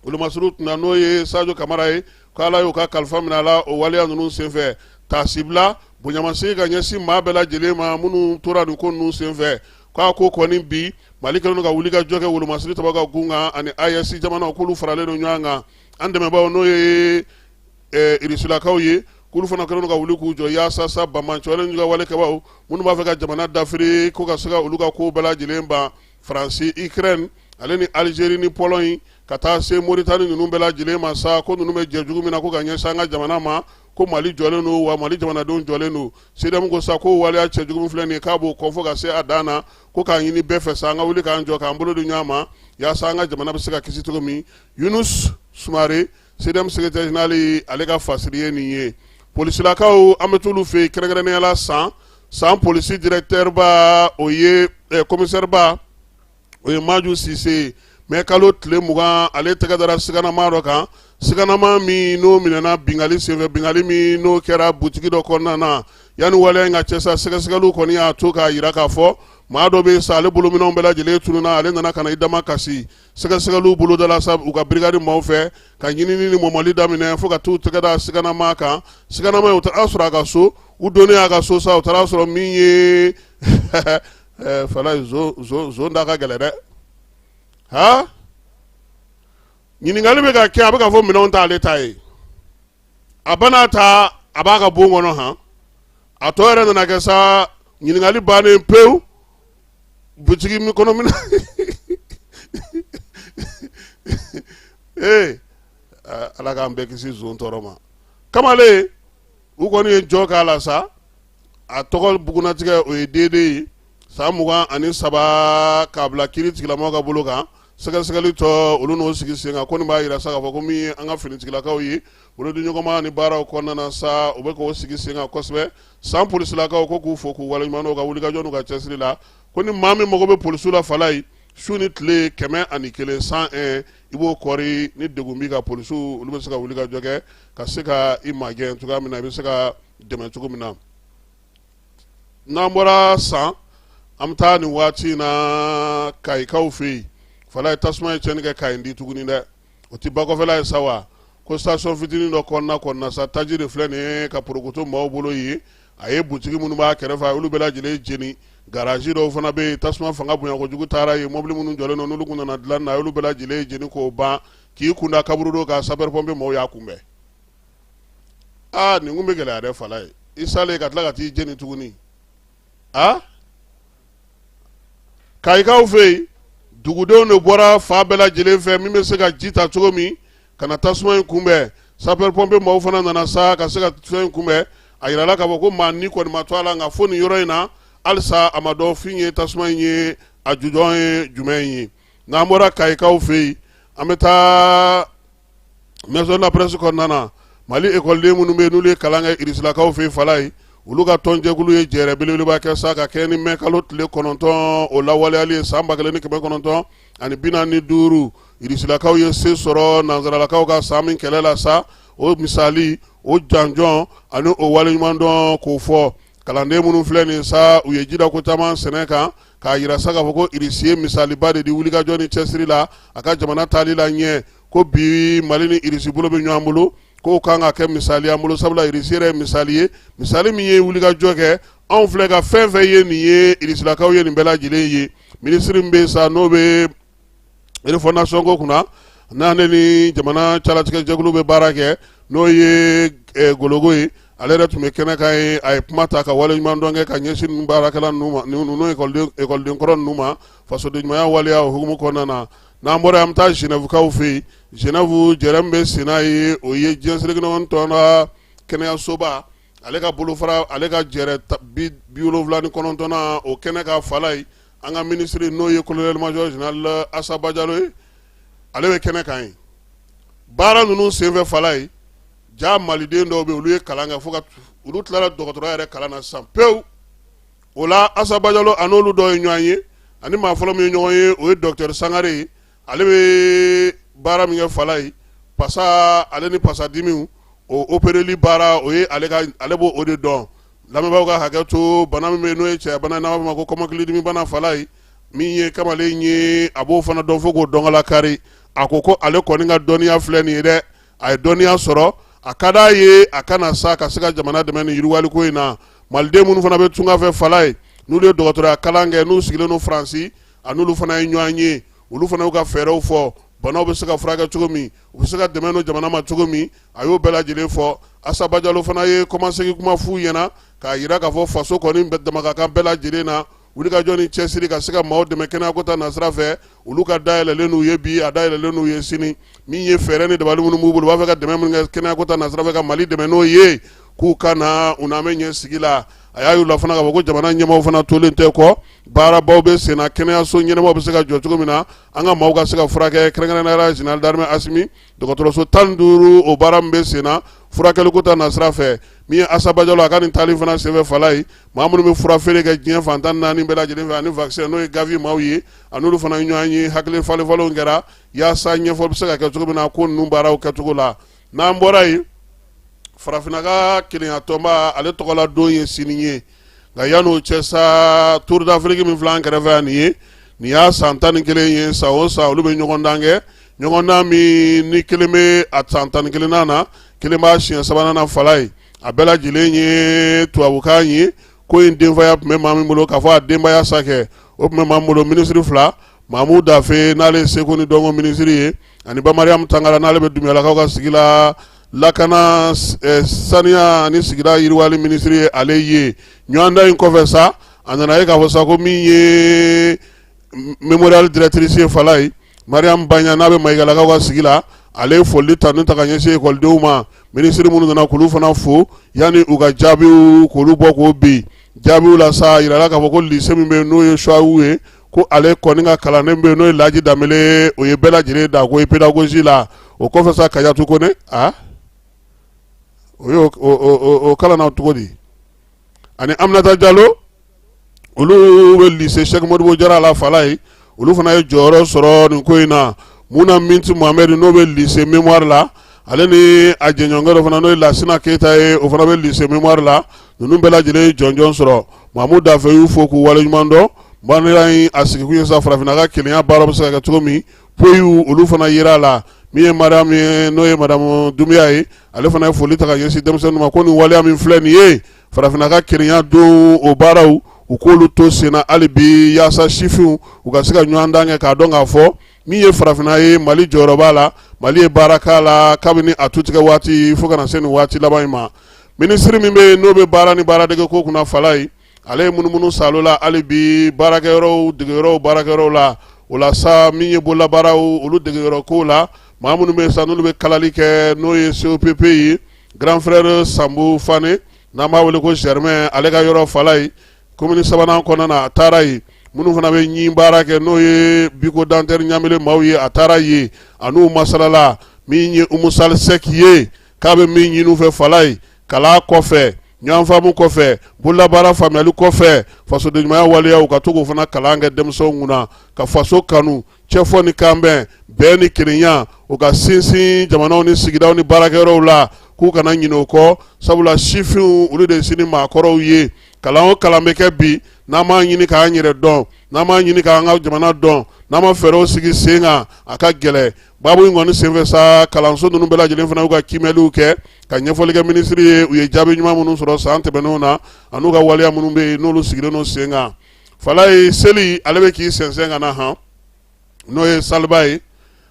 wolomasiri kunna, n'o ye Sajo Kamara ye, ko Ala y'o ka kalifa minɛ a la o waleya ninnu senfɛ. Taasibila bonyamasegin ka ɲɛsin maa bɛɛ lajɛlen ma minnu tora nin ko ninnu senfɛ. K'a ko kɔni bi Mali kɛlen don ka wuli ka jɔ kɛ wolomasiri tabaw ka gun kan ani AES jamanaw, k'olu faralen don ɲɔgɔn kan. An dɛmɛbaaw, n'o ye irisilakaw ye, k'olu fana kɛlen don ka wuli k'u jɔ yaasa sa banbaanciwale ni walekɛbaw minnu b'a fɛ ka jamana dafiri, ko ka se ka olu ka ko bɛɛ lajɛlen ban. Faransi, Ukraine ale ni Algérie ni Pologne ka taa se Mauritanie ninnu bɛɛ lajɛlen ma sa, ko ninnu bɛ jɛ jugu min na ko ka ɲɛsin an ka jamana ma, ko Mali jɔlen don wa Mali jamanadenw jɔlen don. CDM ko sa ko waleya cɛjugu min filɛ nin ye, k'a b'o kɔn fo ka se a dan na, ko k'a ɲini bɛɛ fɛ sa, an ka wuli k'an jɔ, k'an bolo di ɲɔgɔn ma yaasa an ka jamana bɛ se ka kisi cogo min. Yunus Sumare, CDM secrétaire général, ale ka fasiri ye nin ye. Polisilakaw, an bɛ t'olu fɛ yen, kɛrɛnkɛrɛnnenya la san san polisi directeur ba, o ye commissaire ba, o ye Maju Sise. Mɛ kalo tile 20, ale tɛgɛ dara siganama dɔ kan, siganama min n'o minɛna binkanni senfɛ, binkanni min n'o kɛra butigi dɔ kɔnɔna na. Yanni waleya in ka cɛ sa, sɛgɛsɛgɛliw kɔni y'a to k'a jira k'a fɔ maa dɔ bɛ sa, ale bolominɛnw bɛɛ lajɛlen tununna, ale nana ka na i dama kasi. Sɛgɛsɛgɛliw bolodala sa u ka brigade maaw fɛ ka ɲinini ni mɔmɔli daminɛ fo ka t'u tɛgɛ da siganama kan. Siganama, u taara sɔrɔ a ka so. U donnen a ka so sa, u taara sɔrɔ min ye fala zon da ka gɛlɛn dɛ. Ha, ɲininkali bɛ ka kɛ, a bɛ ka fɔ minɛnw t'ale ta ye, a bana ta a b'a ka bon kɔnɔ. Han, a tɔ yɛrɛ nana kɛ sa, ɲininkali bannen pewu, butigi min kɔnɔ minɛ ee, Ala k'an bɛɛ kisi zon tɔɔrɔ ma. Kamalen, u kɔni ye jɔ k'a la sa, a tɔgɔ bugunnatigɛ o ye Dede ye, san 23, k'a bila kiiri tigilamɔgɔw ka bolo kan. Sɛgɛsɛgɛli tɔ, olu n'o sigi sen kan. Ko nin b'a jira sa k'a fɔ ko min ye an ka finitigilakaw ye, bolodiɲɔgɔnma ni baaraw kɔnɔna na sa, u bɛ k'o sigi sen kan kosɛbɛ. San polisilakaw ko k'u fo k'u waleɲuman dɔn u ka wulikajɔ n'u ka cɛsiri la. Ko ni maa min mago bɛ polisiw la, fala ye su ni tile, 101, 101, i b'o kɔri. Ni degun b'i kan, polisiw olu bɛ se ka wulikajɔ kɛ ka se ka i magɛn cogoya min na, i bɛ se ka dɛmɛ cogo min na. N'an bɔra san, an bɛ taa nin waati in na Kayikaw fɛ yen. Fala ye, tasuma ye tiɲɛni kɛ Kayi di tuguni dɛ. O tɛ bakɔfɛla ye sa wa? Ko station fitinin dɔ kɔnɔna sa, taji de filɛ nin ye ka porokoto maaw bolo yen. A ye butigi minnu b'a kɛrɛfɛ, a y'olu bɛɛ lajɛlen jeni. Garage dɔw fana bɛ yen, tasuma fanga bonya kojugu taara yen, mobili minnu jɔlen don, n'olu kun nana dilan na, a y'olu bɛɛ lajɛlen jeni k'o ban, k'i kunda kaburudo kan. Sapeur pompier maaw y'a kunbɛn. Aa, nin kun bɛ gɛlɛya dɛ. Fala ye, i salen ka tila ka t'i jeni tuguni. A Kayikaw fɛ yen, dugudenw de bɔra fan bɛɛ lajɛlen fɛ min bɛ se ka ji ta cogo min ka na tasuma in kunbɛn. Sapeur pompier maaw fana nana sa ka se ka fɛn in kunbɛn. A yirala k'a fɔ ko maa ni kɔni ma to a la, nka fo nin yɔrɔ in na halisa a ma dɔn fin ye tasuma in ye a jujɔn ye jumɛn ye. N'an bɔra Kayikaw fɛ yen, an bɛ taa maison de la presse kɔnɔna na. Mali ekɔliden minnu bɛ yen, n'olu ye kalan kɛ irisilakaw fɛ fala ye, olu ka tɔnjɛkulu ye jɛrɛ belebeleba kɛ sa ka kɛ ni mɛ kalo tile 9 o lawaleyali ye san 1945. Irisilakaw ye se sɔrɔ nansaralakaw kan san min kɛlɛ la sa, o misali, o janjɔn ani o waleɲumandɔn k'o fɔ. Kalanden minnu filɛ nin sa, u ye jida ko caman sɛnɛ kan k'a yira sa k'a fɔ ko Irisi ye misaliba de di wulikajɔ ni cɛsiri la a ka jamana taali la ɲɛ. Ko bi Mali ni Irisi bolo bɛ ɲɔgɔn bolo, k'o kan ka kɛ misali an bolo, sabula Irisi yɛrɛ ye misali ye, misali min ye wulikajɔ kɛ. Anw filɛ ka fɛn fɛn ye nin ye, irisilakaw ye nin bɛɛ lajɛlen ye. Minisiri min bɛ sa, n'o bɛ refondation ko kunna, n'ale ni jamana calatigɛjɛkulu bɛ baara kɛ, n'o ye Gologo ye, ale yɛrɛ tun bɛ kɛnɛ kan ye. A ye kuma ta ka waleɲumandɔn kɛ ka ɲɛsin ninnu baarakɛla ninnu ma, ninnu ekɔliden kɔrɔ ninnu ma, fasodenɲumanya waleya o hukumu kɔnɔna na. N'an bɔra, an bɛ taa Genèvekaw fɛ yen. Genève, jɛrɛ min bɛ senna ye, o ye diɲɛ seleke naani tɔn ka kɛnɛyasoba, ale ka bolofara, ale ka jɛrɛ 79nan o kɛnɛ ka fala ye. An ka minisiri n'o ye colonel major général Asa Bajalo ye, ale bɛ kɛnɛ kan yen. Baara ninnu senfɛ, Falaye, ja maliden dɔw bɛ, olu ye kalan kɛ fo ka olu tilara dɔgɔtɔrɔya yɛrɛ kalan na sisan pewu. O la, Asa Bajalo a n'olu dɔw ye ɲɔgɔn ye, ani maa fɔlɔ min ye ɲɔgɔn ye, o ye docteur Sangare ye. Ale bɛ baara min kɛ, Falaye, pasa ale ni pasadimiw, o opéreli baara, o ye ale ka, ale b'o o de dɔn. Lamɛnbaaw ka hakɛ to, bana min bɛ yen n'o ye cɛya bana ye, n'an b'a fɔ ma ko kɔmɔkilidimi bana, Falaye, min ye kamalen ye, a b'o fana dɔn fo k'o dɔnkala kari. A ko ko ale kɔni ka dɔnniya filɛ nin ye dɛ, a ye dɔnniya sɔrɔ, a ka d'a ye a kana sa ka se ka jamana dɛmɛ nin yiriwaliko in na. Maliden minnu fana bɛ tunga fɛ, Falaye, n'olu ye dɔgɔtɔrɔya kalan kɛ, n'u sigilen don Faransi, a n'olu fana ye ɲɔgɔn ye. Olu fana y'u ka fɛɛrɛw fɔ, banaw bɛ se ka furakɛ cogo min, u bɛ se ka dɛmɛ don jamana ma cogo min, a y'o bɛɛ lajɛlen fɔ. Asa Bajalo fana ye kɔmasegin kuma f'u ɲɛna k'a jira k'a fɔ faso kɔni dama ka kan bɛɛ lajɛlen na, wulikajɔ ni cɛsiri ka se ka maaw dɛmɛ kɛnɛyako ta nasira fɛ. Olu ka dayɛlɛlen n'u ye bi, a dayɛlɛlen n'u ye sini. Min ye fɛɛrɛ ni dabali minnu b'u bolo, u b'a fɛ ka dɛmɛ minnu kɛ kɛnɛyako ta nasira fɛ, ka Mali dɛmɛ n'o ye, k'u ka na u n'an bɛ ɲɛ sigi la. A y'a y'u la fana k'a fɔ ko jamana ɲɛmaaw fana tolen tɛ kɔ, baarabaw bɛ sen na, kɛnɛyaso ɲɛnamaw bɛ se ka jɔ cogo min na, an ka maaw ka se ka furakɛ, kɛrɛnkɛrɛnnenya la général d'armée Asimi dɔgɔtɔrɔso 15, o baara min bɛ sen na furakɛliko ta nasira fɛ. Min ye Asa Bajalo, a ka nin taali fana senfɛ, Falaye, maa minnu bɛ fura feere kɛ diɲɛ fan 14 bɛɛ lajɛlen fɛ, ani vaccin, n'o ye Gavi maaw ye, a n'olu fana ɲɔgɔn ye. Hakili falenfalenw kɛra yaasa ɲɛfɔ bɛ se ka kɛ cogo min na ko ninnu baaraw kɛcogo la. N'an bɔra yen, farafinna ka kelenya tɔnba, ale tɔgɔla don ye sini ye. Nka yan'o cɛ sa, Tour d'Afrique min filɛ an kɛrɛfɛ yan nin ye, nin y'a san 11 ye. San o san, olu bɛ ɲɔgɔndan kɛ, ɲɔgɔndan min ni kelen bɛ a san 11nan na, kelen b'a siɲɛ sabanan na. Falaye, a bɛɛ lajɛlen ye tubabukan ye. Ko in denfaya tun bɛ maa min bolo, k'a fɔ a denbaya sa kɛ, o tun bɛ maa min bolo, minisiri fila, Mamu Dafe, n'ale ye seko ni dɔnko minisiri ye, ani ba Mariam Tangara, n'ale bɛ Dunbiyalakaw ka sigi la, lakana, saniya ani sigida yiriwali minisiri ye ale ye. Ɲɔgɔndan in kɔfɛ sa, a nana ye k'a fɔ sa ko min ye mémorial directrice ye, Falaye, Mariam Baɲa, n'a bɛ Mayigalakaw ka sigi la, ale ye foli tanu ta ka ɲɛsin ekɔlidenw ma. Minisiri minnu nana, k'olu fana fo yanni u ka jaabiw k'olu bɔ k'o bin. Jaabiw la sa, a yirala k'a fɔ ko lycée min bɛ yen n'o ye Suwawu ye, ko ale kɔni ka kalanden bɛ yen n'o ye Laji Danbele, o ye bɛɛ lajɛlen da ko ye pédagogie la. O kɔfɛ sa, Kajatu Kone, a o y'o o kalanna cogo di, ani Aminata Jalo, olu bɛ lycée Sɛki Modibo Jara la, Falaye, olu fana ye jɔyɔrɔ sɔrɔ nin ko in na. Muna Minti Mohamɛdi, n'o bɛ lycée Mémoire la, ale ni a jɛɲɔgɔnkɛ dɔ fana, n'o ye Lasina Keyita ye, o fana bɛ lycée Mémoire la, ninnu bɛɛ lajɛlen ye jɔnjɔn sɔrɔ. Mamu Dafe y'u fo k'u waleɲuman dɔn. Baara in a sigikun ye sa, farafinna ka kelenya baara bɛ se ka kɛ cogo min, poyiw olu fana yera a la. Min ye Mariam ye, n'o ye madamu Dunbiya ye, ale fana ye foli ta ka ɲɛsin denmisɛnninw ma ko nin waleya min filɛ nin ye, farafinna ka kelenya don, o baaraw, u k'olu to senna hali bi, yaasa sifinw u ka se ka ɲɔgɔndan kɛ k'a dɔn k'a fɔ min ye farafinna ye, Mali jɔyɔrɔ b'a la, Mali ye baara k'a la kabini a tutigɛ waati fo ka na se nin waati laban in ma. Minisiri min bɛ yen n'o bɛ baara ni baaradege ko kunna, Falaye, ale ye munumunu salo la hali bi baarakɛyɔrɔw, degeyɔrɔw, baarakɛyɔrɔw la. O la sa, min ye bololabaaraw, olu degeyɔrɔ kow la, maa minnu bɛ yen sa n'olu bɛ kalali kɛ, n'o ye COPP ye, grand frère Sanbu Fane, n'an b'a wele ko Germain, ale ka yɔrɔ, Falaye, commune sabanan kɔnɔna na, a taara yen. Minnu fana bɛ ɲin baara kɛ, n'o ye Bucco Dentaire Ɲamele maaw ye, a taara yen, a n'u masalala. Min ye Umu Sali Sɛki ye, k'a bɛ min ɲini u fɛ, Falaye, kalan kɔfɛ, ɲɔgɔnfaamu kɔfɛ, bololabaara faamuyali kɔfɛ, fasodenɲumanya waleyaw, ka to k'o fana kalan kɛ denmisɛnw kunna, ka faso kanu, cɛfɔ ni kanbɛn, bɛn ni kelenya, o ka sinsin jamanaw ni sigidaw ni baarakɛyɔrɔw la, k'u kana ɲinɛ o kɔ, sabula sifinw, olu de ye sini maakɔrɔw ye. Kalan o kalan bɛ kɛ bi, n'an m'a ɲini k'an yɛrɛ dɔn, n'an m'a ɲini k'an ka jamana dɔn, n'an ma fɛɛrɛw sigi sen kan, a ka gɛlɛn. Baabu in kɔni senfɛ sa, kalanso ninnu bɛɛ lajɛlen fana y'u ka kiimɛliw kɛ ka ɲɛfɔli kɛ minisiri ye, u ye jaabi ɲuman minnu sɔrɔ san tɛmɛnenw na, an'u ka waleya minnu bɛ yen n'olu sigilen don sen kan. Falaye, seli ale bɛ k'i sɛnsɛn ka na han, n'o ye saliba ye,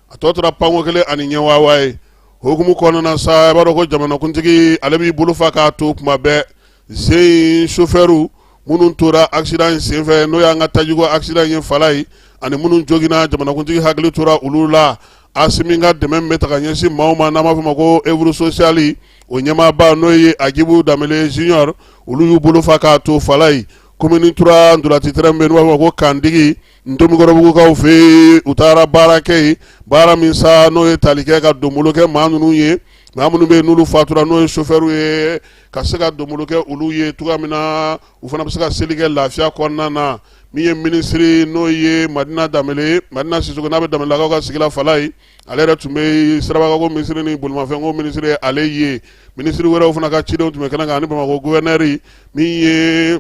a tɔ tora panko kelen ani ɲɛwawa ye. Hukumu kɔnɔna sa, i b'a dɔn ko jamanakuntigi ale b'i bolo fa k'a to kuma bɛɛ sen sofɛriw minnu tora accident in senfɛ, n'o y'an ka tajiko accident ye, Falaye, ani minnu joginna, jamanakuntigi hakili tora olu la. Asimi ka dɛmɛ min bɛ ta ka ɲɛsin maaw ma, n'an b'a fɔ ma ko œuvre sociale, o ɲɛmaaba, n'o ye Agibu Danbele Junior, olu y'u bolo fa k'a to, Falaye. Commune 3 ntolaci terrain bɛ yen n'u b'a fɔ ma ko Kandigi, Ntomikɔrɔbugukaw fɛ yen, u taara baara kɛ yen, baara min sa n'o ye tali kɛ ka donbolo kɛ maa ninnu ye, maa minnu bɛ yen n'olu fatura, n'o ye sofɛriw ye, ka se ka donbolo kɛ olu ye cogoya min na u fana bɛ se ka seli kɛ lafiya kɔnɔna na. Min ye minisiri, n'o ye Madina Danbele, Madina Sisoko, n'a bɛ Danbelelakaw ka sigi la Falayi, ale yɛrɛ tun bɛ sirabako minisiri ni bolimafɛnko minisiri, ale ye minisiri wɛrɛw fana ka cidenw tun bɛ kɛnɛ kan, ani Bamakɔ gouverneur. Min ye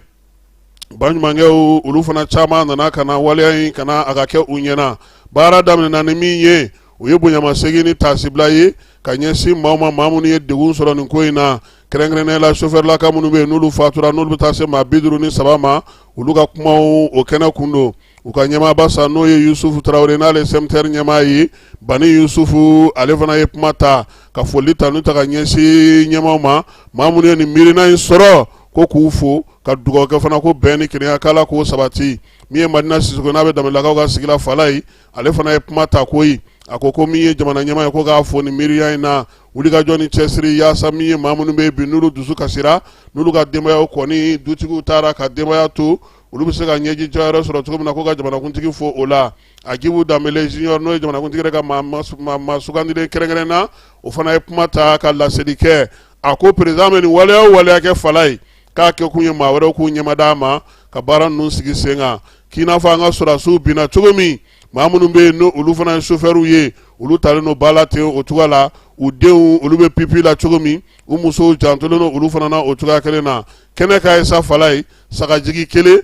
baɲumankɛw, olu fana caman nana ka na waleya in ka na a ka kɛ u ɲɛna. Baara daminɛna ni min ye, o ye bonyamasegin ni taasibila ye ka ɲɛsin maaw ma, maa minnu ye degun sɔrɔ nin ko in na, kɛrɛnkɛrɛnnenya la sofɛrilaka minnu bɛ yen n'olu fatura, n'olu bɛ taa se maa 53 ma. Olu ka kumaw o kɛnɛ kun don. U ka ɲɛmaaba sa, n'o ye Yusufu Tarawele, n'ale ye CMTR ɲɛmaa ye, Bani Yusufu, ale fana ye kuma ta ka foli tanu ta ka ɲɛsin ɲɛmaaw ma, maa minnu ye nin miirina in sɔrɔ, ko k'u fo ka dugawu kɛ fana ko bɛn ni kelenya k'Ala k'o sabati. Min ye Madina Sisoko, n'a bɛ Danbelelakaw ka sigi la Falayi, ale fana ye kuma ta koyi. A ko ko min ye jamana ɲɛmaa ye, ko k'a fo nin miiriya in na, wulikajɔ ni cɛsiri, yaasa min ye maa minnu bɛ bi n'olu dusu kasira, n'olu ka denbayaw kɔni dutigiw taara ka denbaya to, olu bɛ se ka ɲɛji jɔyɔrɔ sɔrɔ cogo min na, ko ka jamanakuntigi fo o la. Agibu Danbele Junior, n'o ye jamanakuntigi yɛrɛ ka maa sugandilen kɛrɛnkɛrɛn na, o fana ye kuma ta ka laseli kɛ. A ko président bɛ nin waleya o waleya kɛ Falayi, k'a kɛ kun ye maa wɛrɛw k'u ɲɛmada a ma ka baara ninnu sigi sen kan, k'i n'a fɔ an ka sɔrɔdasiw binna cogo min, maa minnu bɛ yen n'olu fana ye sofɛriw ye, olu talen don ba la ten o cogoya la, u denw olu bɛ pipi la cogo min, u musow jantolen don olu fana na o cogoya kelen na. Kɛnɛ ka ye sa Falayi, sagajigi kelen,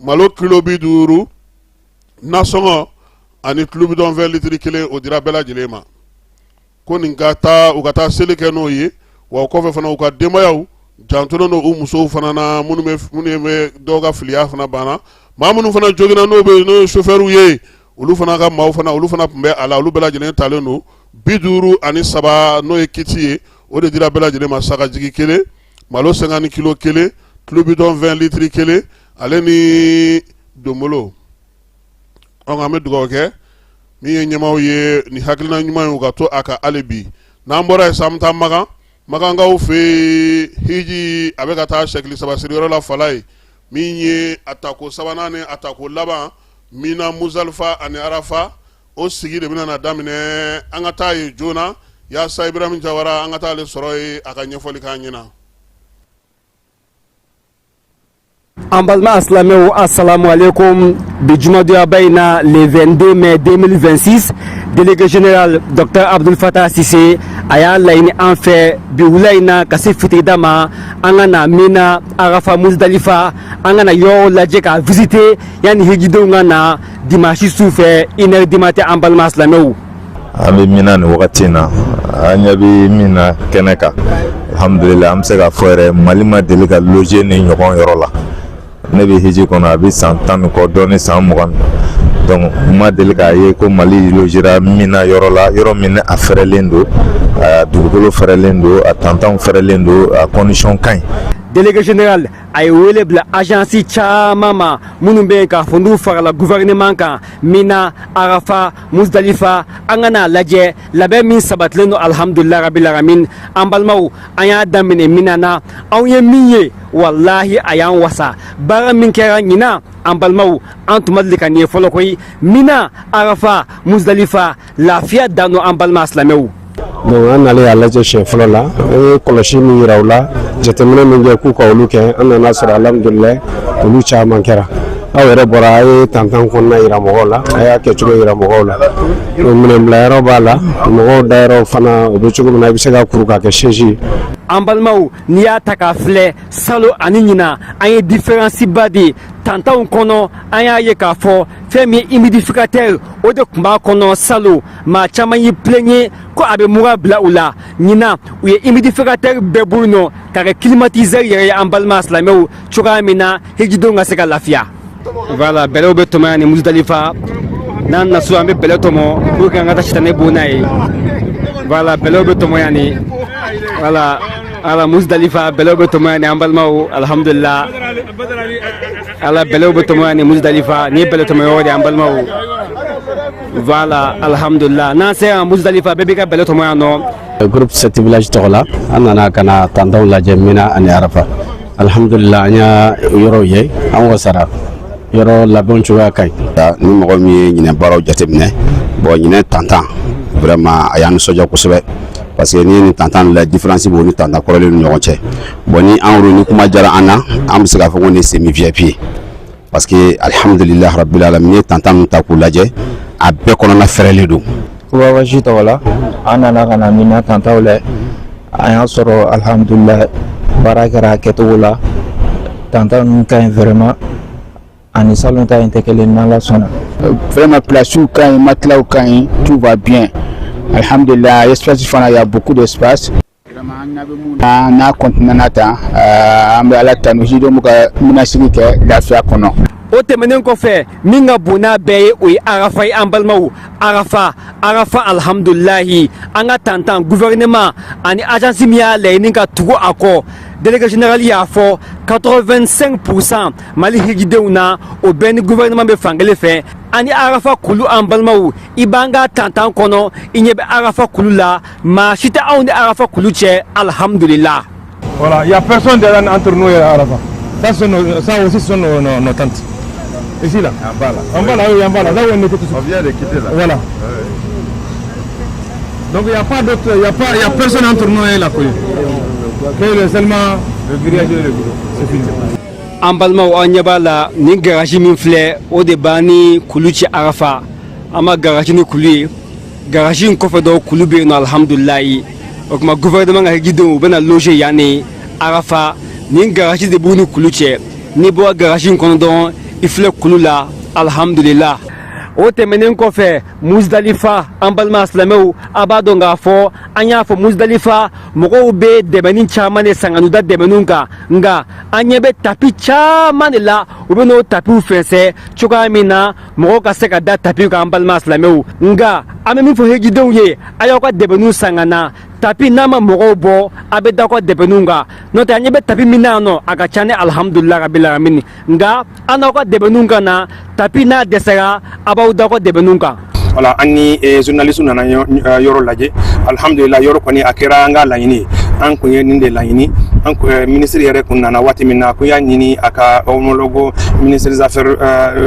malo kilo 50, nasɔngɔ ani tulu bidɔn 20 litiri kelen, o dira bɛɛ lajɛlen ma, ko nin ka taa u ka taa seli kɛ n'o ye. Wa o kɔfɛ fana, u ka denbayaw jantolen don u musow fana na, minnu bɛ dɔw ka filiya fana banna. Maa minnu fana joginna, n'o bɛ n'o ye sofɛriw ye, olu fana ka maaw fana, olu fana tun bɛ a la, olu bɛɛ lajɛlen talen don 53, n'o ye kiti ye, o de dira bɛɛ lajɛlen ma: sagajigi kelen, malo 50 kilo kelen, tulu bidɔn 20 litiri kelen, ale ni donbolo. An bɛ dugawu kɛ min ye ɲɛmaaw ye, nin hakilina ɲuman ye, u ka to a kan hali bi. N'an bɔra yen sa, an bɛ taa Makan, Makankaw fɛ yen. Hiji a bɛ ka taa sɛkili saba siriyɔrɔ la Falayi. Min ye a tako sabanan ni a tako laban, Mina, Muzalifa ani Arafa, o sigi de bɛna na daminɛ. An ka taa yen joona yaasa Ibrahim Jawara, an ka taa ale sɔrɔ yen, a ka ɲɛfɔli k'an ɲɛna. An balima silamɛw, assalamu alaikum. Bi jumadonyaba in na, le 22 mai 2026, délégué général Dr Abdul Fattah Sise a y'a laɲini an fɛ bi wula in na ka se fitirida ma, an ka na Mina, Arafa, Muzdalifa, an ka na yɔrɔw lajɛ k'a visiter yanni hijidenw ka na dimanche su fɛ, 1 heure du matin. An balima silamɛw, An bɛ Mina nin wagati in na. An ɲɛ bɛ min na kɛnɛ kan, alhamdulillah, an bɛ se k'a fɔ yɛrɛ, Mali ma deli ka loger ni ɲɔgɔn yɔrɔ la. Ne bɛ hiji kɔnɔ, a bɛ san 10 ni kɔ dɔɔni, san 20, donc n ma deli k'a ye ko Mali logera Mina yɔrɔ la, yɔrɔ min ni a fɛrɛlen don, a dugukolo fɛrɛlen don, a tantanw fɛrɛlen don, a condition ka ɲi. Délégué général a ye wele bila agence caman ma minnu bɛ yen k'a fɔ n'u farala gouvernement kan. Mina, Arafa, Muzdalifa, an ka n'a lajɛ labɛn min sabatilen don. Alhamdulilah rabil alamin. An balimaw, an y'a daminɛ Mina na, anw ye min ye, walahi a y'an wasa. Baara min kɛra ɲinan, an balimaw, an tun ma deli ka nin ye fɔlɔ koyi. Mina, Arafa, Muzdalifa, lafiya dan don, an balima silamɛw. Donc an nalen y'a lajɛ siɲɛ fɔlɔ la, an ye kɔlɔsi min yira u la, jateminɛ min kɛ k'u ka olu kɛ, an nana sɔrɔ alhamdulilayi, olu caman kɛra. Aw yɛrɛ bɔra, a ye tantan kɔnɔna yira mɔgɔw la, a y'a kɛcogo yira mɔgɔw la. Minɛn bilayɔrɔ b'a la, mɔgɔw dayɔrɔ fana o bɛ cogo min na, i bɛ se ka kuru ka kɛ chaise ye. An balimaw, n'i y'a ta k'a filɛ, salo ani ɲina, an ye différence ba de ye tantanw kɔnɔ. An y'a ye k'a fɔ fɛn min ye humidificateur, o de tun b'a kɔnɔ salo. Maa caman y'i plaigner ko a bɛ mura bila u la. Ɲinan, u ye humidificateur bɛɛ bɔ yen nɔ k'a kɛ climatiseur yɛrɛ ye, an balima silamɛw, cogoya min na hijidenw ka se ka lafiya. Voilà, bɛlɛw bɛ tɔmɔ yan ni Muzidalifa. N'an na so, an bɛ bɛlɛ tɔmɔ pour que an ka taa sitanɛ bon n'a ye. Voilà, bɛlɛw bɛ tɔmɔ yan ni, voilà, voilà, Muzidalifa, bɛlɛw bɛ tɔmɔ yan ni, an balimaw, alhamdulillah. Ala, bɛlɛw bɛ tɔmɔ yan ni Muzidalifa. Nin ye bɛlɛ tɔmɔ yɔrɔ de ye, an balimaw. Voilà, alhamdulillah. N'an sera yan Muzidalifa, bɛɛ b'i ka bɛlɛ tɔmɔ yan nɔ. Groupe sept village tɔgɔ la, an nana ka na tantanw lajɛ Mina ani Arafa. Alhamdulillah, an y'a yɔrɔw ye, an wasara, yɔrɔ labɛn cogoya ka ɲi. Ni mɔgɔ min ye ɲinɛ baaraw jateminɛ, bon, ɲinɛ tantan, vraiment, a y'an nisɔndiya kosɛbɛ, parce que n'i ye nin tantan la, différence b'o ni tantan kɔrɔlen ni ɲɔgɔn cɛ. Bon, ni an yɛrɛ ni kuma diyara an na, an bɛ se k'a fɔ ko nin ye semi VIP ye, parce que alhamdulillah rabbil alamin, n'i ye tantan ninnu ta k'u lajɛ, a bɛɛ kɔnɔna fɛrɛlen don. Voyage tɔgɔ la, an nana ka na Mina tantaw lɛ. An y'a sɔrɔ, alhamdulillah, baara kɛra a kɛcogo la. Tantan ninnu ka ɲi vraiment, ani salon ta in tɛ kelen, n'Ala sɔnna. Vraiment, place ka ɲi, matelas ka ɲi, tout va bien, alhamdulillah. Espace fana, il y a beaucoup d'espace vraiment. An ɲɛ bɛ mun na, n'a continué na tan, an bɛ Ala tanu, hijidenw bɛ ka minasigi kɛ lafiya kɔnɔ. O tɛmɛnen kɔfɛ, min ka bon n'a bɛɛ ye, o ye Arafa ye. An balimaw, Arafa, Arafa, alhamdulilahi, an ka tantan gouvernement ani agence min y'a laɲini ka tugu a kɔ, délégué général y'a fɔ 85 % Mali hijidenw na, o bɛɛ ni gouvernement bɛ fankelen fɛ. Ani Arafa kulu, an balimaw, i b'an ka tantan kɔnɔ, i ɲɛ bɛ Arafa kulu la, maa si tɛ anw ni Arafa kulu cɛ, alhamdulillah. Voilà, il n'y a personne derrière entre nous et Arafat. Ça aussi, ce sont nos tentes. Ici, là. En bas, là. En bas, là, oui, en bas, là. Là où on était tous. On vient de quitter, là. Voilà. Donc, il n'y a pas d'autre, il n'y a pas, il y a personne entre nous et la colline. Que le seulement le grillage et le goudron. C'est fini. An balimaw, an ɲɛ b'a la, nin garage min filɛ, o de b'an ni kulu ci Arafa. An ma garage ni kulu ye, garage in kɔfɛ dɔw kulu bɛ yen nɔ, alhamdulilayi. O tuma gouvernement ka hijidenw, u bɛna loger yan ni Arafa. Nin garage de b'u ni kulu cɛ. N'i bɔra garage in kɔnɔ dɔrɔn, i filɛ kulu la, alhamdulillah. O tɛmɛnen kɔfɛ, Muzdalifa, an balima silamɛw, a b'a dɔn k'a fɔ an y'a fɔ Muzdalifa, mɔgɔw bɛ dɛmɛni caman de san ka n'u da dɛmɛniw kan, nka an ɲɛ bɛ tapis caman de la. U bɛ n'o tapisw fɛnsɛ cogoya min na mɔgɔw ka se ka da tapis kan, an balima silamɛw. Nka an bɛ min fɔ hijidenw ye, a y'aw ka dɛmɛniw san ka na. Tapis n'a ma mɔgɔw bɔ, a bɛ da aw ka dɛmɛniw kan. N'o tɛ, an ɲɛ bɛ tapis min na yan nɔ, a ka ca ni alhamdulilah rabil alamin. Nka an n'aw ka dɛmɛniw ka na, tapis n'a dɛsɛra, a b'aw da aw ka dɛmɛniw kan. Voilà, an ni journaliste nana yɔrɔ lajɛ. Alhamdulillah, yɔrɔ kɔni a kɛra an ka laɲini ye. An kun ye nin de laɲini. An ministre yɛrɛ kun nana waati min na, ko y'a ɲini a ka homologue ministre des affaires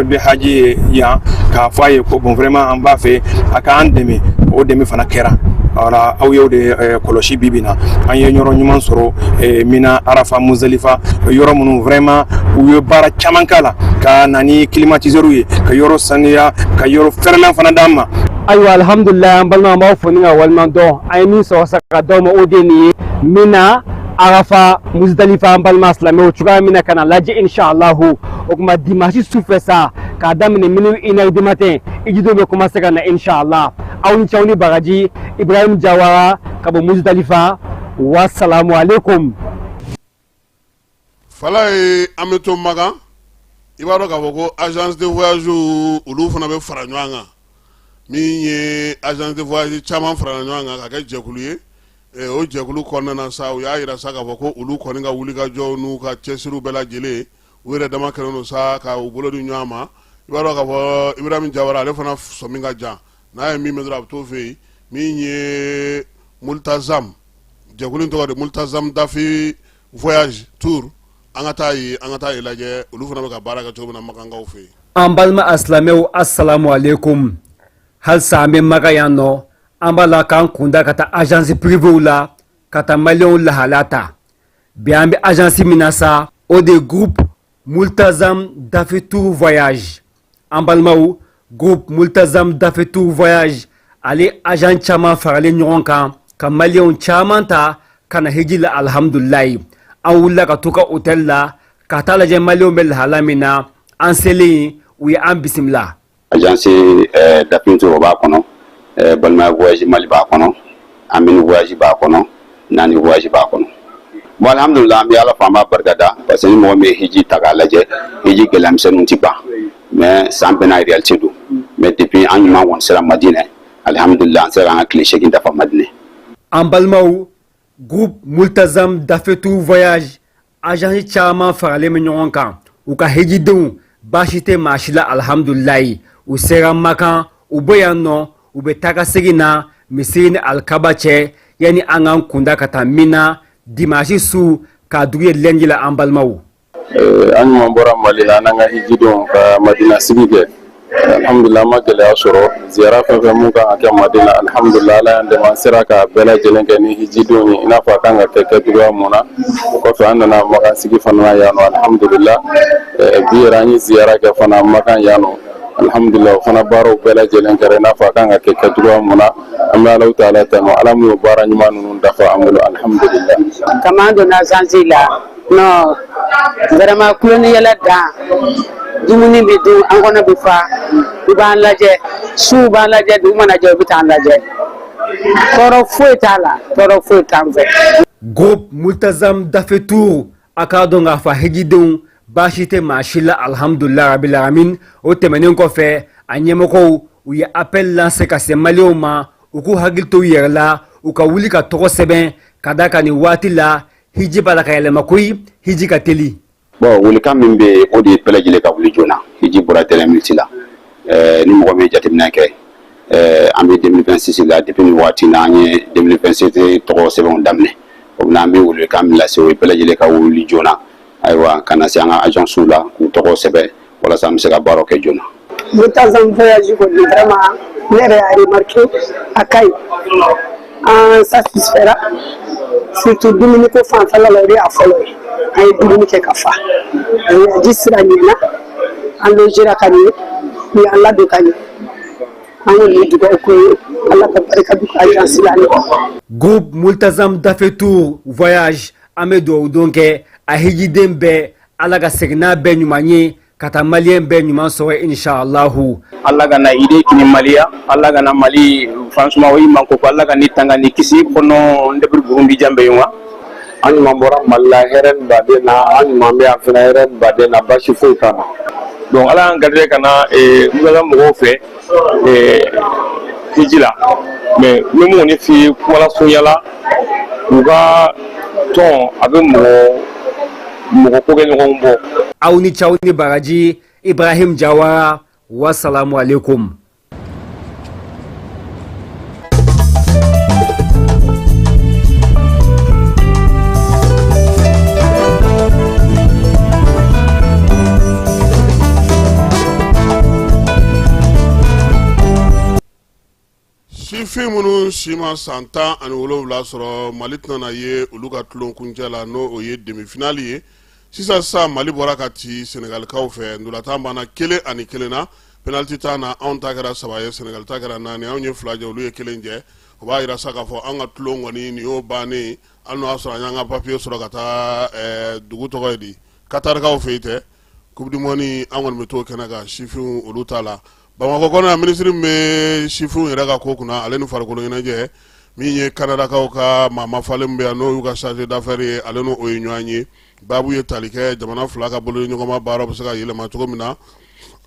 de haji ye yan, k'a fɔ a ye ko bon, vraiment, an b'a fɛ a k'an dɛmɛ. O dɛmɛ fana kɛra. Voilà, aw y'o de kɔlɔsi. Bi bi na, an ye yɔrɔ ɲuman sɔrɔ Mina, Arafa, Muzalifa, yɔrɔ minnu vraiment u ye baara caman k'a la, ka na ni climatiseur ye, ka yɔrɔ saniya, ka yɔrɔ fɛrɛlan fana d'an ma. Ayiwa, alhamdulilayi, an balima, an b'aw fo ni ka waleɲuman dɔn. An ye min sɔrɔ sa ka d'aw ma, o de ye nin ye, Mina, Arafa, Muzdalifa. An balima silamɛw, cogoya min na ka na lajɛ inshallahu. O tuma dimanche su fɛ sa, k'a daminɛ minuit, 1 heure du matin, ijidenw bɛ commencer ka na inshallah. Aw ni cɛw ni bagaji, Ibrahim Jawara ka bɔ Muzdalifa. Wasalamu alaikum. Fala ye, an bɛ to Makan. I b'a dɔn k'a fɔ ko agence de voyage, olu fana bɛ fara ɲɔgɔn kan. Min ye agence de voyage caman fara ɲɔgɔn kan ka kɛ jɛkulu ye, o jɛkulu kɔnɔna na sa, u y'a yira sa k'a fɔ ko olu kɔni ka wulikajɔw n'u ka cɛsiriw bɛɛ lajɛlen, u yɛrɛ dama kɛlen don sa ka u bolo di ɲɔgɔn ma. I b'a dɔn k'a fɔ Ibrahim Jawara, ale fana sɔmi ka jan, n'a ye min mɛn dɔrɔn, a bɛ t'o fɛ yen. Min ye Multazam, jɛkulu in tɔgɔ de Multazam Dafi Voyage Tour. An ka taa yen, an ka taa yen lajɛ, olu fana bɛ ka baara kɛ cogo min na Makankaw fɛ yen. An balima asilamɛw, assalamu alaikum. Halisa an bɛ Maka yan nɔ. An b'a la k'an kunda ka taa agence privéw la, ka taa maliyɛnw lahalaya ta. Bi, an bɛ agence min na sa, o de ye groupe Multazam Dafi Tour Voyage. An balimaw, groupe Multazam Dafi Tour Voyage, ale agent caman faralen ɲɔgɔn kan ka maliyɛnw caman ta ka na hiji la. Alhamdulilayi, an wulila ka t'u ka hôtel la ka taa lajɛ maliyɛnw bɛ lahala min na. An selen, u ye an bisimila. Agence Dafi Tour b'a kɔnɔ, Balimaya Voyage Mali b'a kɔnɔ, Amini Voyage b'a kɔnɔ, Nani Voyage b'a kɔnɔ. Bon, alhamdulillah, an bɛ Ala fo, an b'a barikada, parce que ni mɔgɔ min ye hiji ta k'a lajɛ, hiji gɛlɛyamisɛnninw ti ban, mais san bɛɛ n'a réalité don. Mais depuis an ɲuman kɔni sera Madinɛ, alhamdulillah, an sera k'an ka tile 8 dafa Madinɛ. An balimaw, groupe Multazam Dafi Tour Voyage, agence caman faralen bɛ ɲɔgɔn kan. U ka hijidenw, baasi tɛ maa si la, alhamdulilayi. U sera Makan, u bɔ yan nɔ, u bɛ taga segin na misiri ni alikaba cɛ, yanni an k'an kunda ka taa Mina dimanche su. k'a dugu ye lundi la an balimaw. An ɲuman bɔra Mali la an n'an ka hijidenw ka Madina sigi kɛ alhamdulila an ma gɛlɛya sɔrɔ ziyara fɛn fɛn mun kan ka kɛ Madina alhamdulila Ala y'an dɛmɛ an sera k'a bɛɛ lajɛlen kɛ ni hijidenw ye i n'a fɔ a kan ka kɛ kɛcogoya mun na o kɔfɛ an nana Makan sigi fana na yan nɔ alhamdulila bi yɛrɛ an ye ziyara kɛ fana Makan yan nɔ alhamdulila o fana baaraw bɛɛ lajɛlen kɛra i n'a fɔ a kan ka kɛ kɛcogoya mun na an bɛ Alahu taala tanu Ala min y'o baara ɲuman ninnu dafa an bolo alhamdulila. Kabi an donna agence la non vraiment tulon ni yɛlɛ dan dumuni bɛ dun an kɔnɔ bɛ fa u b'an lajɛ su u b'an lajɛ dugu mana jɛ u bɛ t'an lajɛ tɔɔrɔ foyi t'a la tɔɔrɔ foyi t'an fɛ. Groupe Multazam Dafe Tour a k'a dɔn k'a fɔ hijidenw baasi tɛ maa si la alhamdulilahi rabil alamin. O tɛmɛnen kɔfɛ, a ɲɛmɔgɔw u ye appel lancé ka se maliyɛnw ma, u k'u hakili to u yɛrɛ la, u ka wuli ka tɔgɔ sɛbɛn ka da kan nin waati la hiji b'a la ka yɛlɛma koyi, hiji ka teli. Bon, welekan min bɛ yen, o de ye bɛɛ lajɛlen ka wuli joona. Hiji bɔra dernière minute la. Ni mɔgɔ min ye jateminɛ kɛ, an bɛ 2026 la. Depuis nin waati na, an ye 2027 tɔgɔ sɛbɛnw daminɛ. O bɛna, an bɛ welekan min lase, o ye bɛɛ lajɛlen ka wuli joona, ayiwa, ka na se an ka agence la k'u tɔgɔ sɛbɛn walasa an bɛ se ka baaraw kɛ joona. Multazam voyage kɔni, vraiment ne yɛrɛ y'a remarqué, a ka ɲi, an satisfaira, surtout dumuni ko fanfɛla la. O de y'a fɔlɔ ye, an ye dumuni kɛ ka fa, voyage sira ɲɛna, an logera ka ɲɛ, u y'an ladon ka ɲɛ. An kɔni ye dugawu k'u ye, Ala ka barika don agence la. Groupe Multazam Dafe Tour voyage, an bɛ dugawu don kɛ a hijiden bɛɛ, Ala ka segin n'a bɛɛ ɲuman ye ka taa maliyɛn bɛɛ ɲuman sɔrɔ inshallahu. Allah kana ide kini maliya, Allah kana Mali franchement o man ko, Allah ka ni tanga ni kisi kono ndebir Burundi jambe yunwa. An ɲuman bɔra Mali la hɛrɛ ni baden na, an ɲuman bɛ yan fana hɛrɛ ni baden na, basi foyi t'an na. Donc Ala y'an garijɛgɛ ka na Multazam mɔgɔw fɛ hiji la, mais n bɛ mun kɔni f'i ye kuma lasurunya la, u ka tɔn a bɛ mɔgɔ mɔgɔ ko kɛ ɲɔgɔn bɔ. Aw ni ce, aw ni baraji. Ibrahim Jawara, wasalamu alaikum. Sifin minnu si ma san 17 sɔrɔ, Mali tɛna ye olu ka tulon kuncɛ la, n'o o ye demi-finale ye. Sisan sisan, Mali bɔra ka ci Senegalikaw fɛ. Ntolatan banna 1-1 na penalty tan na. Anw ta kɛra 3 ye, Senegal ta kɛra 4. Anw ye 2 jɛ, olu ye 1 jɛ. O b'a jira sa k'a fɔ an ka tulon kɔni, nin y'o bannen. Hali n'o y'a sɔrɔ an y'an ka papier sɔrɔ ka taa dugu tɔgɔ ye di, Katarikaw fɛ yen tɛ coupe du monde, an kɔni bɛ t'o kɛnɛ kan sifinw olu ta la. Bamakɔ kɔnɔ yan, minisiri min bɛ sifinw yɛrɛ ka ko kunna, ale ni farikolo ɲɛnajɛ, min ye Kanadakaw ka maa mafalen bɛ yan, n'o y'u ka chargé d'affaires ye, ale n'o ye ɲɔgɔn ye. Baabu ye tali kɛ jamana fila ka bolodiɲɔgɔnma baara bɛ se ka yɛlɛma cogo min na,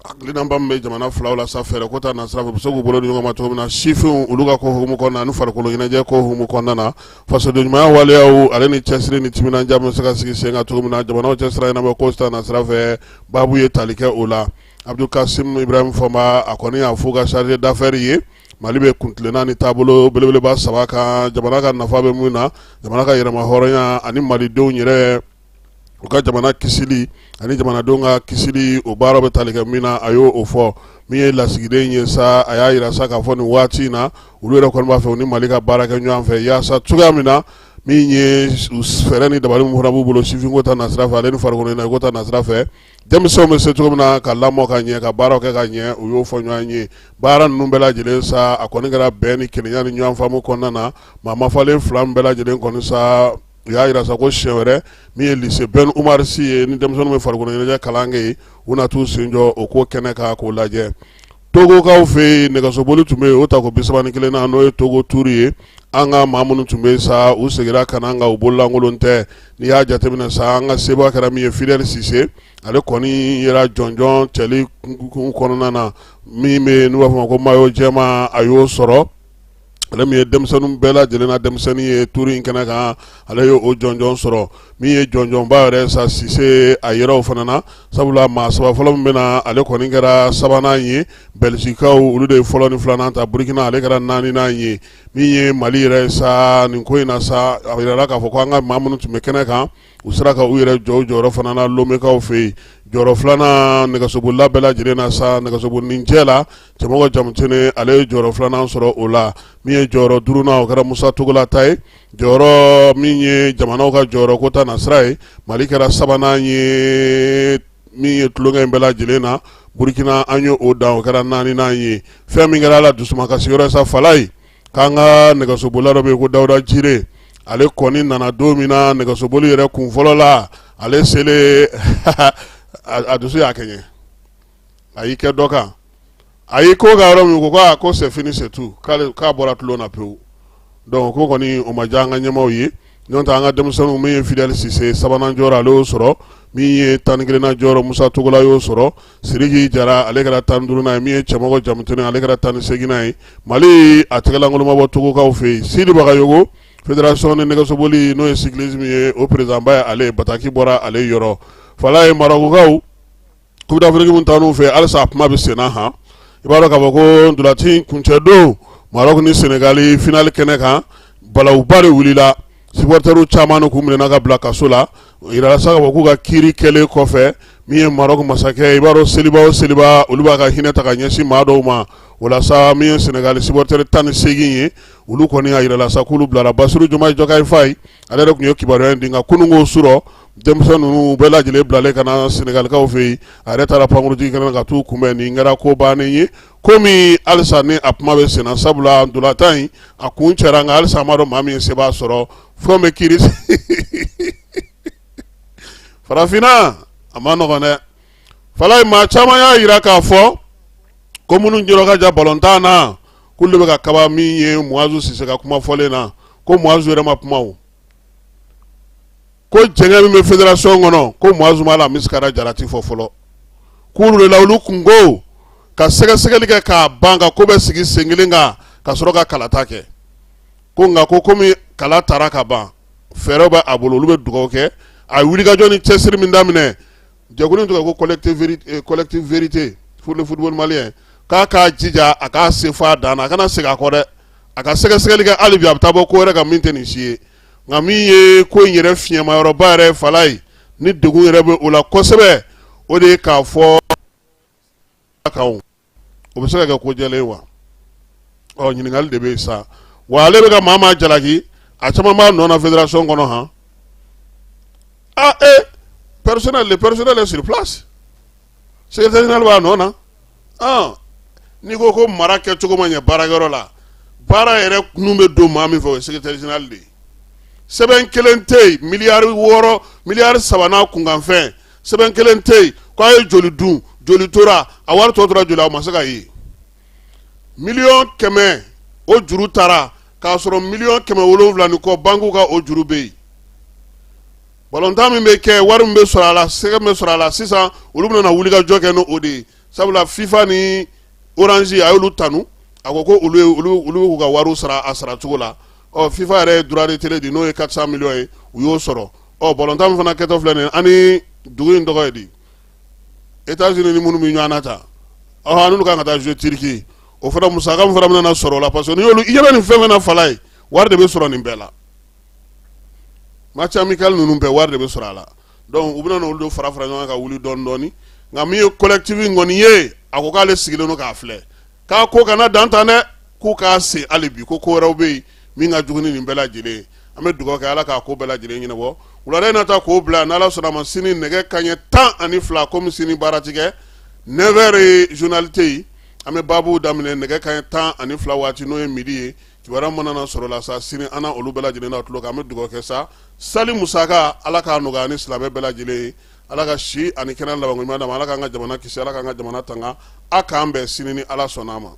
hakilinaba min bɛ jamana filaw la sa, fɛɛrɛ ko ta nasira fɛ, u bɛ se k'u bolo di ɲɔgɔn ma cogo min na sifinw olu ka ko hukumu kɔnɔna ni farikolo ɲɛnajɛ ko hukumu kɔnɔna na, fasoden ɲumanya waleyaw ale ni cɛsiri ni timinandiya bɛ se ka sigi sen kan cogo min na jamanaw cɛ sira ɲɛnabɔ ko ta nasira fɛ. Baabu ye tali kɛ o la. Abdul Kasim Ibrahim Fɔnba, a kɔni y'a fɔ ka chargé d'affaires ye, Mali bɛ kuntilenna ni taabolo belebeleba saba kan, jamana ka nafa bɛ mun na, jamana ka yɛrɛma hɔrɔnya ani malidenw yɛrɛ u ka jamana kisili ani jamanadenw ka kisili, o baara bɛ tali kɛ min na, a y'o fɔ. Min ye lasigiden ye sa, a y'a jira sa k'a fɔ nin waati in na, olu yɛrɛ kɔni b'a fɛ u ni Mali ka baara kɛ ɲɔgɔn fɛ yaasa cogoya min na, min ye fɛɛrɛ ni dabali min fana b'u bolo sifinko ta nasira fɛ, ale ni farikolo ɲɛnajɛko ta nasira fɛ, denmisɛnw bɛ se cogo min na ka lamɔ ka ɲɛ, ka baaraw kɛ ka ɲɛ, u y'o fɔ ɲɔgɔn ye. Baara ninnu bɛɛ lajɛlen sa, a kɔni kɛra bɛn ni kelenya ni ɲɔgɔn faamu kɔnɔna na. Maa mafalen fila min bɛɛ lajɛlen kɔni sa, u y'a jira sa ko siɲɛ wɛrɛ, min ye lycée Ben Oumar Sy ye, ni denmisɛnninw bɛ farikolo ɲɛnajɛ kalan kɛ yen, u na t'u sen jɔ o ko kɛnɛ kan k'o lajɛ. Togokaw fɛ yen, nɛgɛsoboli tun bɛ yen, o tako 31 na, n'o ye Togo Tour ye. An ka maa minnu tun bɛ yen sa, u seginna ka na, nka u bololankolon tɛ. N'i y'a jateminɛ sa, an ka sebaa kɛra min ye, Fidèle Sise, ale kɔni yera jɔnjɔn cɛli kun kɔnɔna na. Min bɛ yen n'u b'a fɔ ma ko maillot jɛman, a y'o sɔrɔ. Ale min ye denmisɛnnin bɛɛ lajɛlen na denmisɛnnin ye tour in kɛnɛ kan, ale ye o jɔnjɔn sɔrɔ. Min ye jɔnjɔnba yɛrɛ sa, Sise, a yɛrɛ o fana na, sabula maa saba fɔlɔ min bɛ na, ale kɔni kɛra sabanan ye. Bɛlizikaw, olu de ye fɔlɔ ni filanan ta. Burukina, ale kɛra naaninan ye. Min ye Mali yɛrɛ sa nin ko in na sa, a yirala k'a fɔ ko an ka maa minnu tun bɛ kɛnɛ kan, u sera ka u yɛrɛ jɔ u jɔyɔrɔ fana na Lomekaw fɛ yen. Jɔyɔrɔ filanan nɛgɛsobolila bɛɛ lajɛlen na sa, nɛgɛsoboli cɛ la, Cɛmɔgɔ Jamutene, ale ye jɔyɔrɔ filanan sɔrɔ o la. Min ye jɔyɔrɔ duurunan, o kɛra Musa Togola ta ye. Jɔyɔrɔ min ye jamanaw ka jɔyɔrɔ ko ta nasira ye, Mali kɛra sabanan ye. Min ye tulonkɛ in bɛɛ lajɛlen na, Burukina, an ye o dan, o kɛra naaninan ye. Fɛn min kɛra a la dusumakasi yɔrɔ sa, Falayi, k'an ka nɛgɛsobolila dɔ bɛ yen ko Dawuda Jire, ale kɔni nana don min na nɛgɛsoboli yɛrɛ kun fɔlɔ la, ale selen, a dusu y'a kɛɲɛ, a y'i kɛ dɔ kan, a y'i ko ka yɔrɔ min ko ko ko c'est fini, c'est tout, k'a bɔra tulon na pewu. Donc ko kɔni o ma diya an ka ɲɛmaaw ye. N'o tɛ, an ka denmisɛnninw, min ye Fidèle Sise, sabanan jɔyɔrɔ, ale y'o sɔrɔ. Min ye 11nan jɔyɔrɔ, Musa Togola y'o sɔrɔ. Siriki Jara, ale kɛra 15nan ye. Min ye Cɛmɔgɔ Jamutene, ale kɛra 18nan ye. Mali a tɛgɛlankolon ma bɔ Togokaw fɛ yen. Sidi Bagayogo, fédération ni nɛgɛsoboli, n'o ye cyclisme ye, o président ba ye, ale bataki bɔra ale yɔrɔ. Falaye, Marɔkukaw, Coupe d'Afrique min taa n'u fɛ, halisa a kuma bɛ senna han. I b'a dɔn k'a fɔ ko ntolaci kuncɛ don, Maroc ni Sénégal finale kɛnɛ kan, balawuba de wulila. Supporters caman de k'u minɛna ka bila kaso la. O yirala sa k'a fɔ k'u ka kiiri kɛlen kɔfɛ, min ye Maroc masakɛ, i b'a dɔn, seliba o seliba, olu b'a ka hinɛ ta ka ɲɛsin maa dɔw ma. O la sa, min ye Sénégal supporter 18 ye, olu kɔni a yirala sa k'olu bilara. Basiru Jomayi Jɔkayi Fayi, ale yɛrɛ tun ye kibaruya in di, nka kununko surɔ, denmisɛn ninnu bɛɛ lajɛlen bilalen ka na Senegalikaw fɛ yen, a yɛrɛ taara pankurunjigin kɛnɛ ka t'u kunbɛn. Nin kɛra ko bannen ye, komi halisa ni a kuma bɛ senna, sabula ntolatan in a kuncɛra, nka halisa a ma dɔn maa min ye sebaa sɔrɔ. Fɛn bɛ kiiri farafinna, a ma nɔgɔn dɛ, Falaye. Maa caman y'a jira k'a fɔ ko minnu jɔrɔ ka ja balontan na, k'olu de bɛ ka kaba. Min ye Muazu Sise ka kuma fɔlen na, ko Muazu yɛrɛ ma kuma o ko jɛngɛ min bɛ fédération kɔnɔ, ko Muazu ma la misikara jalati fɔ fɔlɔ. K'olu de la, olu kun ko ka sɛgɛsɛgɛli kɛ k'a ban, ka ko bɛ sigi sen kelen kan, ka sɔrɔ ka kalata kɛ. Ko nka ko komi kala taara ka ban, fɛɛrɛ bɛ a bolo, olu bɛ dugawu kɛ a ye wulikajɔ ni cɛsiri min daminɛ. Jɛkulu in tɔgɔ ko Collectif Vérité pour le football malien. K'a k'a jija, a k'a se fɔ a dan na, a kana segin a kɔ dɛ, a ka sɛgɛsɛgɛli kɛ hali bi, a bɛ taa bɔ ko wɛrɛ kan min tɛ nin si ye. Nka min ye ko in yɛrɛ fiɲɛmayɔrɔba yɛrɛ, Falaye, ni degun yɛrɛ bɛ o la kosɛbɛ, o de ye k'a fɔ kan o bɛ se ka kɛ ko jɛlen wa? Ɔ, ɲininkali de bɛ yen sa. Wa ale bɛ ka maa maa jalaki, a caman b'a nɔ na fédération kɔnɔ han. Ah, eh, personnel, le personnel est sur place, secrétaire général b'a nɔ na. Ah, n'i ko ko mara kɛcogo ma ɲɛ baarakɛyɔrɔ la, baara yɛrɛ nun bɛ don maa min fɛ, o ye secrétaire général de ye. Sɛbɛn kelen tɛ yen, miliyari 6, miliyari 3 n'a kunkanfɛn, sɛbɛn kelen tɛ yen ko a ye joli dun, joli tora, a wari tɔ tora joli, a ma se ka ye. Miliyɔn 100, o juru taara k'a sɔrɔ miliyɔn 700 ni kɔ, bankiw ka o juru bɛ yen. Balontan min bɛ kɛ, wari min bɛ sɔrɔ a la, sɛgɛ min bɛ sɔrɔ a la sisan, olu bɛna na wulikajɔ kɛ n'o de ye, sabula FIFA ni Orange, a y'olu tanu, a ko ko olu ye olu bɛ k'u ka wariw sara a sara cogo la. Ɔ, FIFA yɛrɛ ye droit de télé di, n'o ye 400 millions ye, u y'o sɔrɔ. Ɔ, balontan min fana kɛtɔ filɛ nin ye, ani dugu in tɔgɔ ye di, États-Unis ni minnu bɛ ɲɔgɔn na ta, ɔ, an n'olu kan ka taa jouer Turquie, o fana musaka min fana bɛna na sɔrɔ o la, parce que n'i y'olu, i ɲɛ bɛ nin fɛn fɛn na, Falaye, wari de bɛ sɔrɔ nin bɛɛ la. Match amical ninnu bɛɛ, wari de bɛ sɔrɔ a la. Donc u bɛna n'olu de fara fara ɲɔgɔn kan ka wuli dɔɔni dɔɔni. Nka min ye collectif in kɔni ye, a ko k'ale sigilen don k'a filɛ, k'a ko kana dan tan dɛ, k'u k'a sen hali bi, ko ko wɛrɛw bɛ yen min ka jugu ni nin bɛɛ lajɛlen ye. An bɛ dugawu kɛ, Ala k'a ko bɛɛ lajɛlen ɲɛnabɔ. Wulada in na ta k'o bila, n'Ala sɔnna a ma, sini nɛgɛ kanɲɛ 12, komi sini baara ti kɛ, 9 heures journal tɛ yen, an bɛ baabu daminɛ nɛgɛ kanɲɛ 12 waati, n'o ye midi ye. Kibaruya mana na sɔrɔ la sa, sini an na olu bɛɛ lajɛlen na tulo kan. An bɛ dugawu kɛ sa, sali musaka, Ala k'a nɔgɔya ni silamɛ bɛɛ lajɛlen ye. Ala ka si ani kɛnɛ labanko ɲuman d'an ma. Ala k'an ka jamana kisi, Ala k'an ka jamana tanga. A k'an bɛn sini ni Ala sɔnna a ma.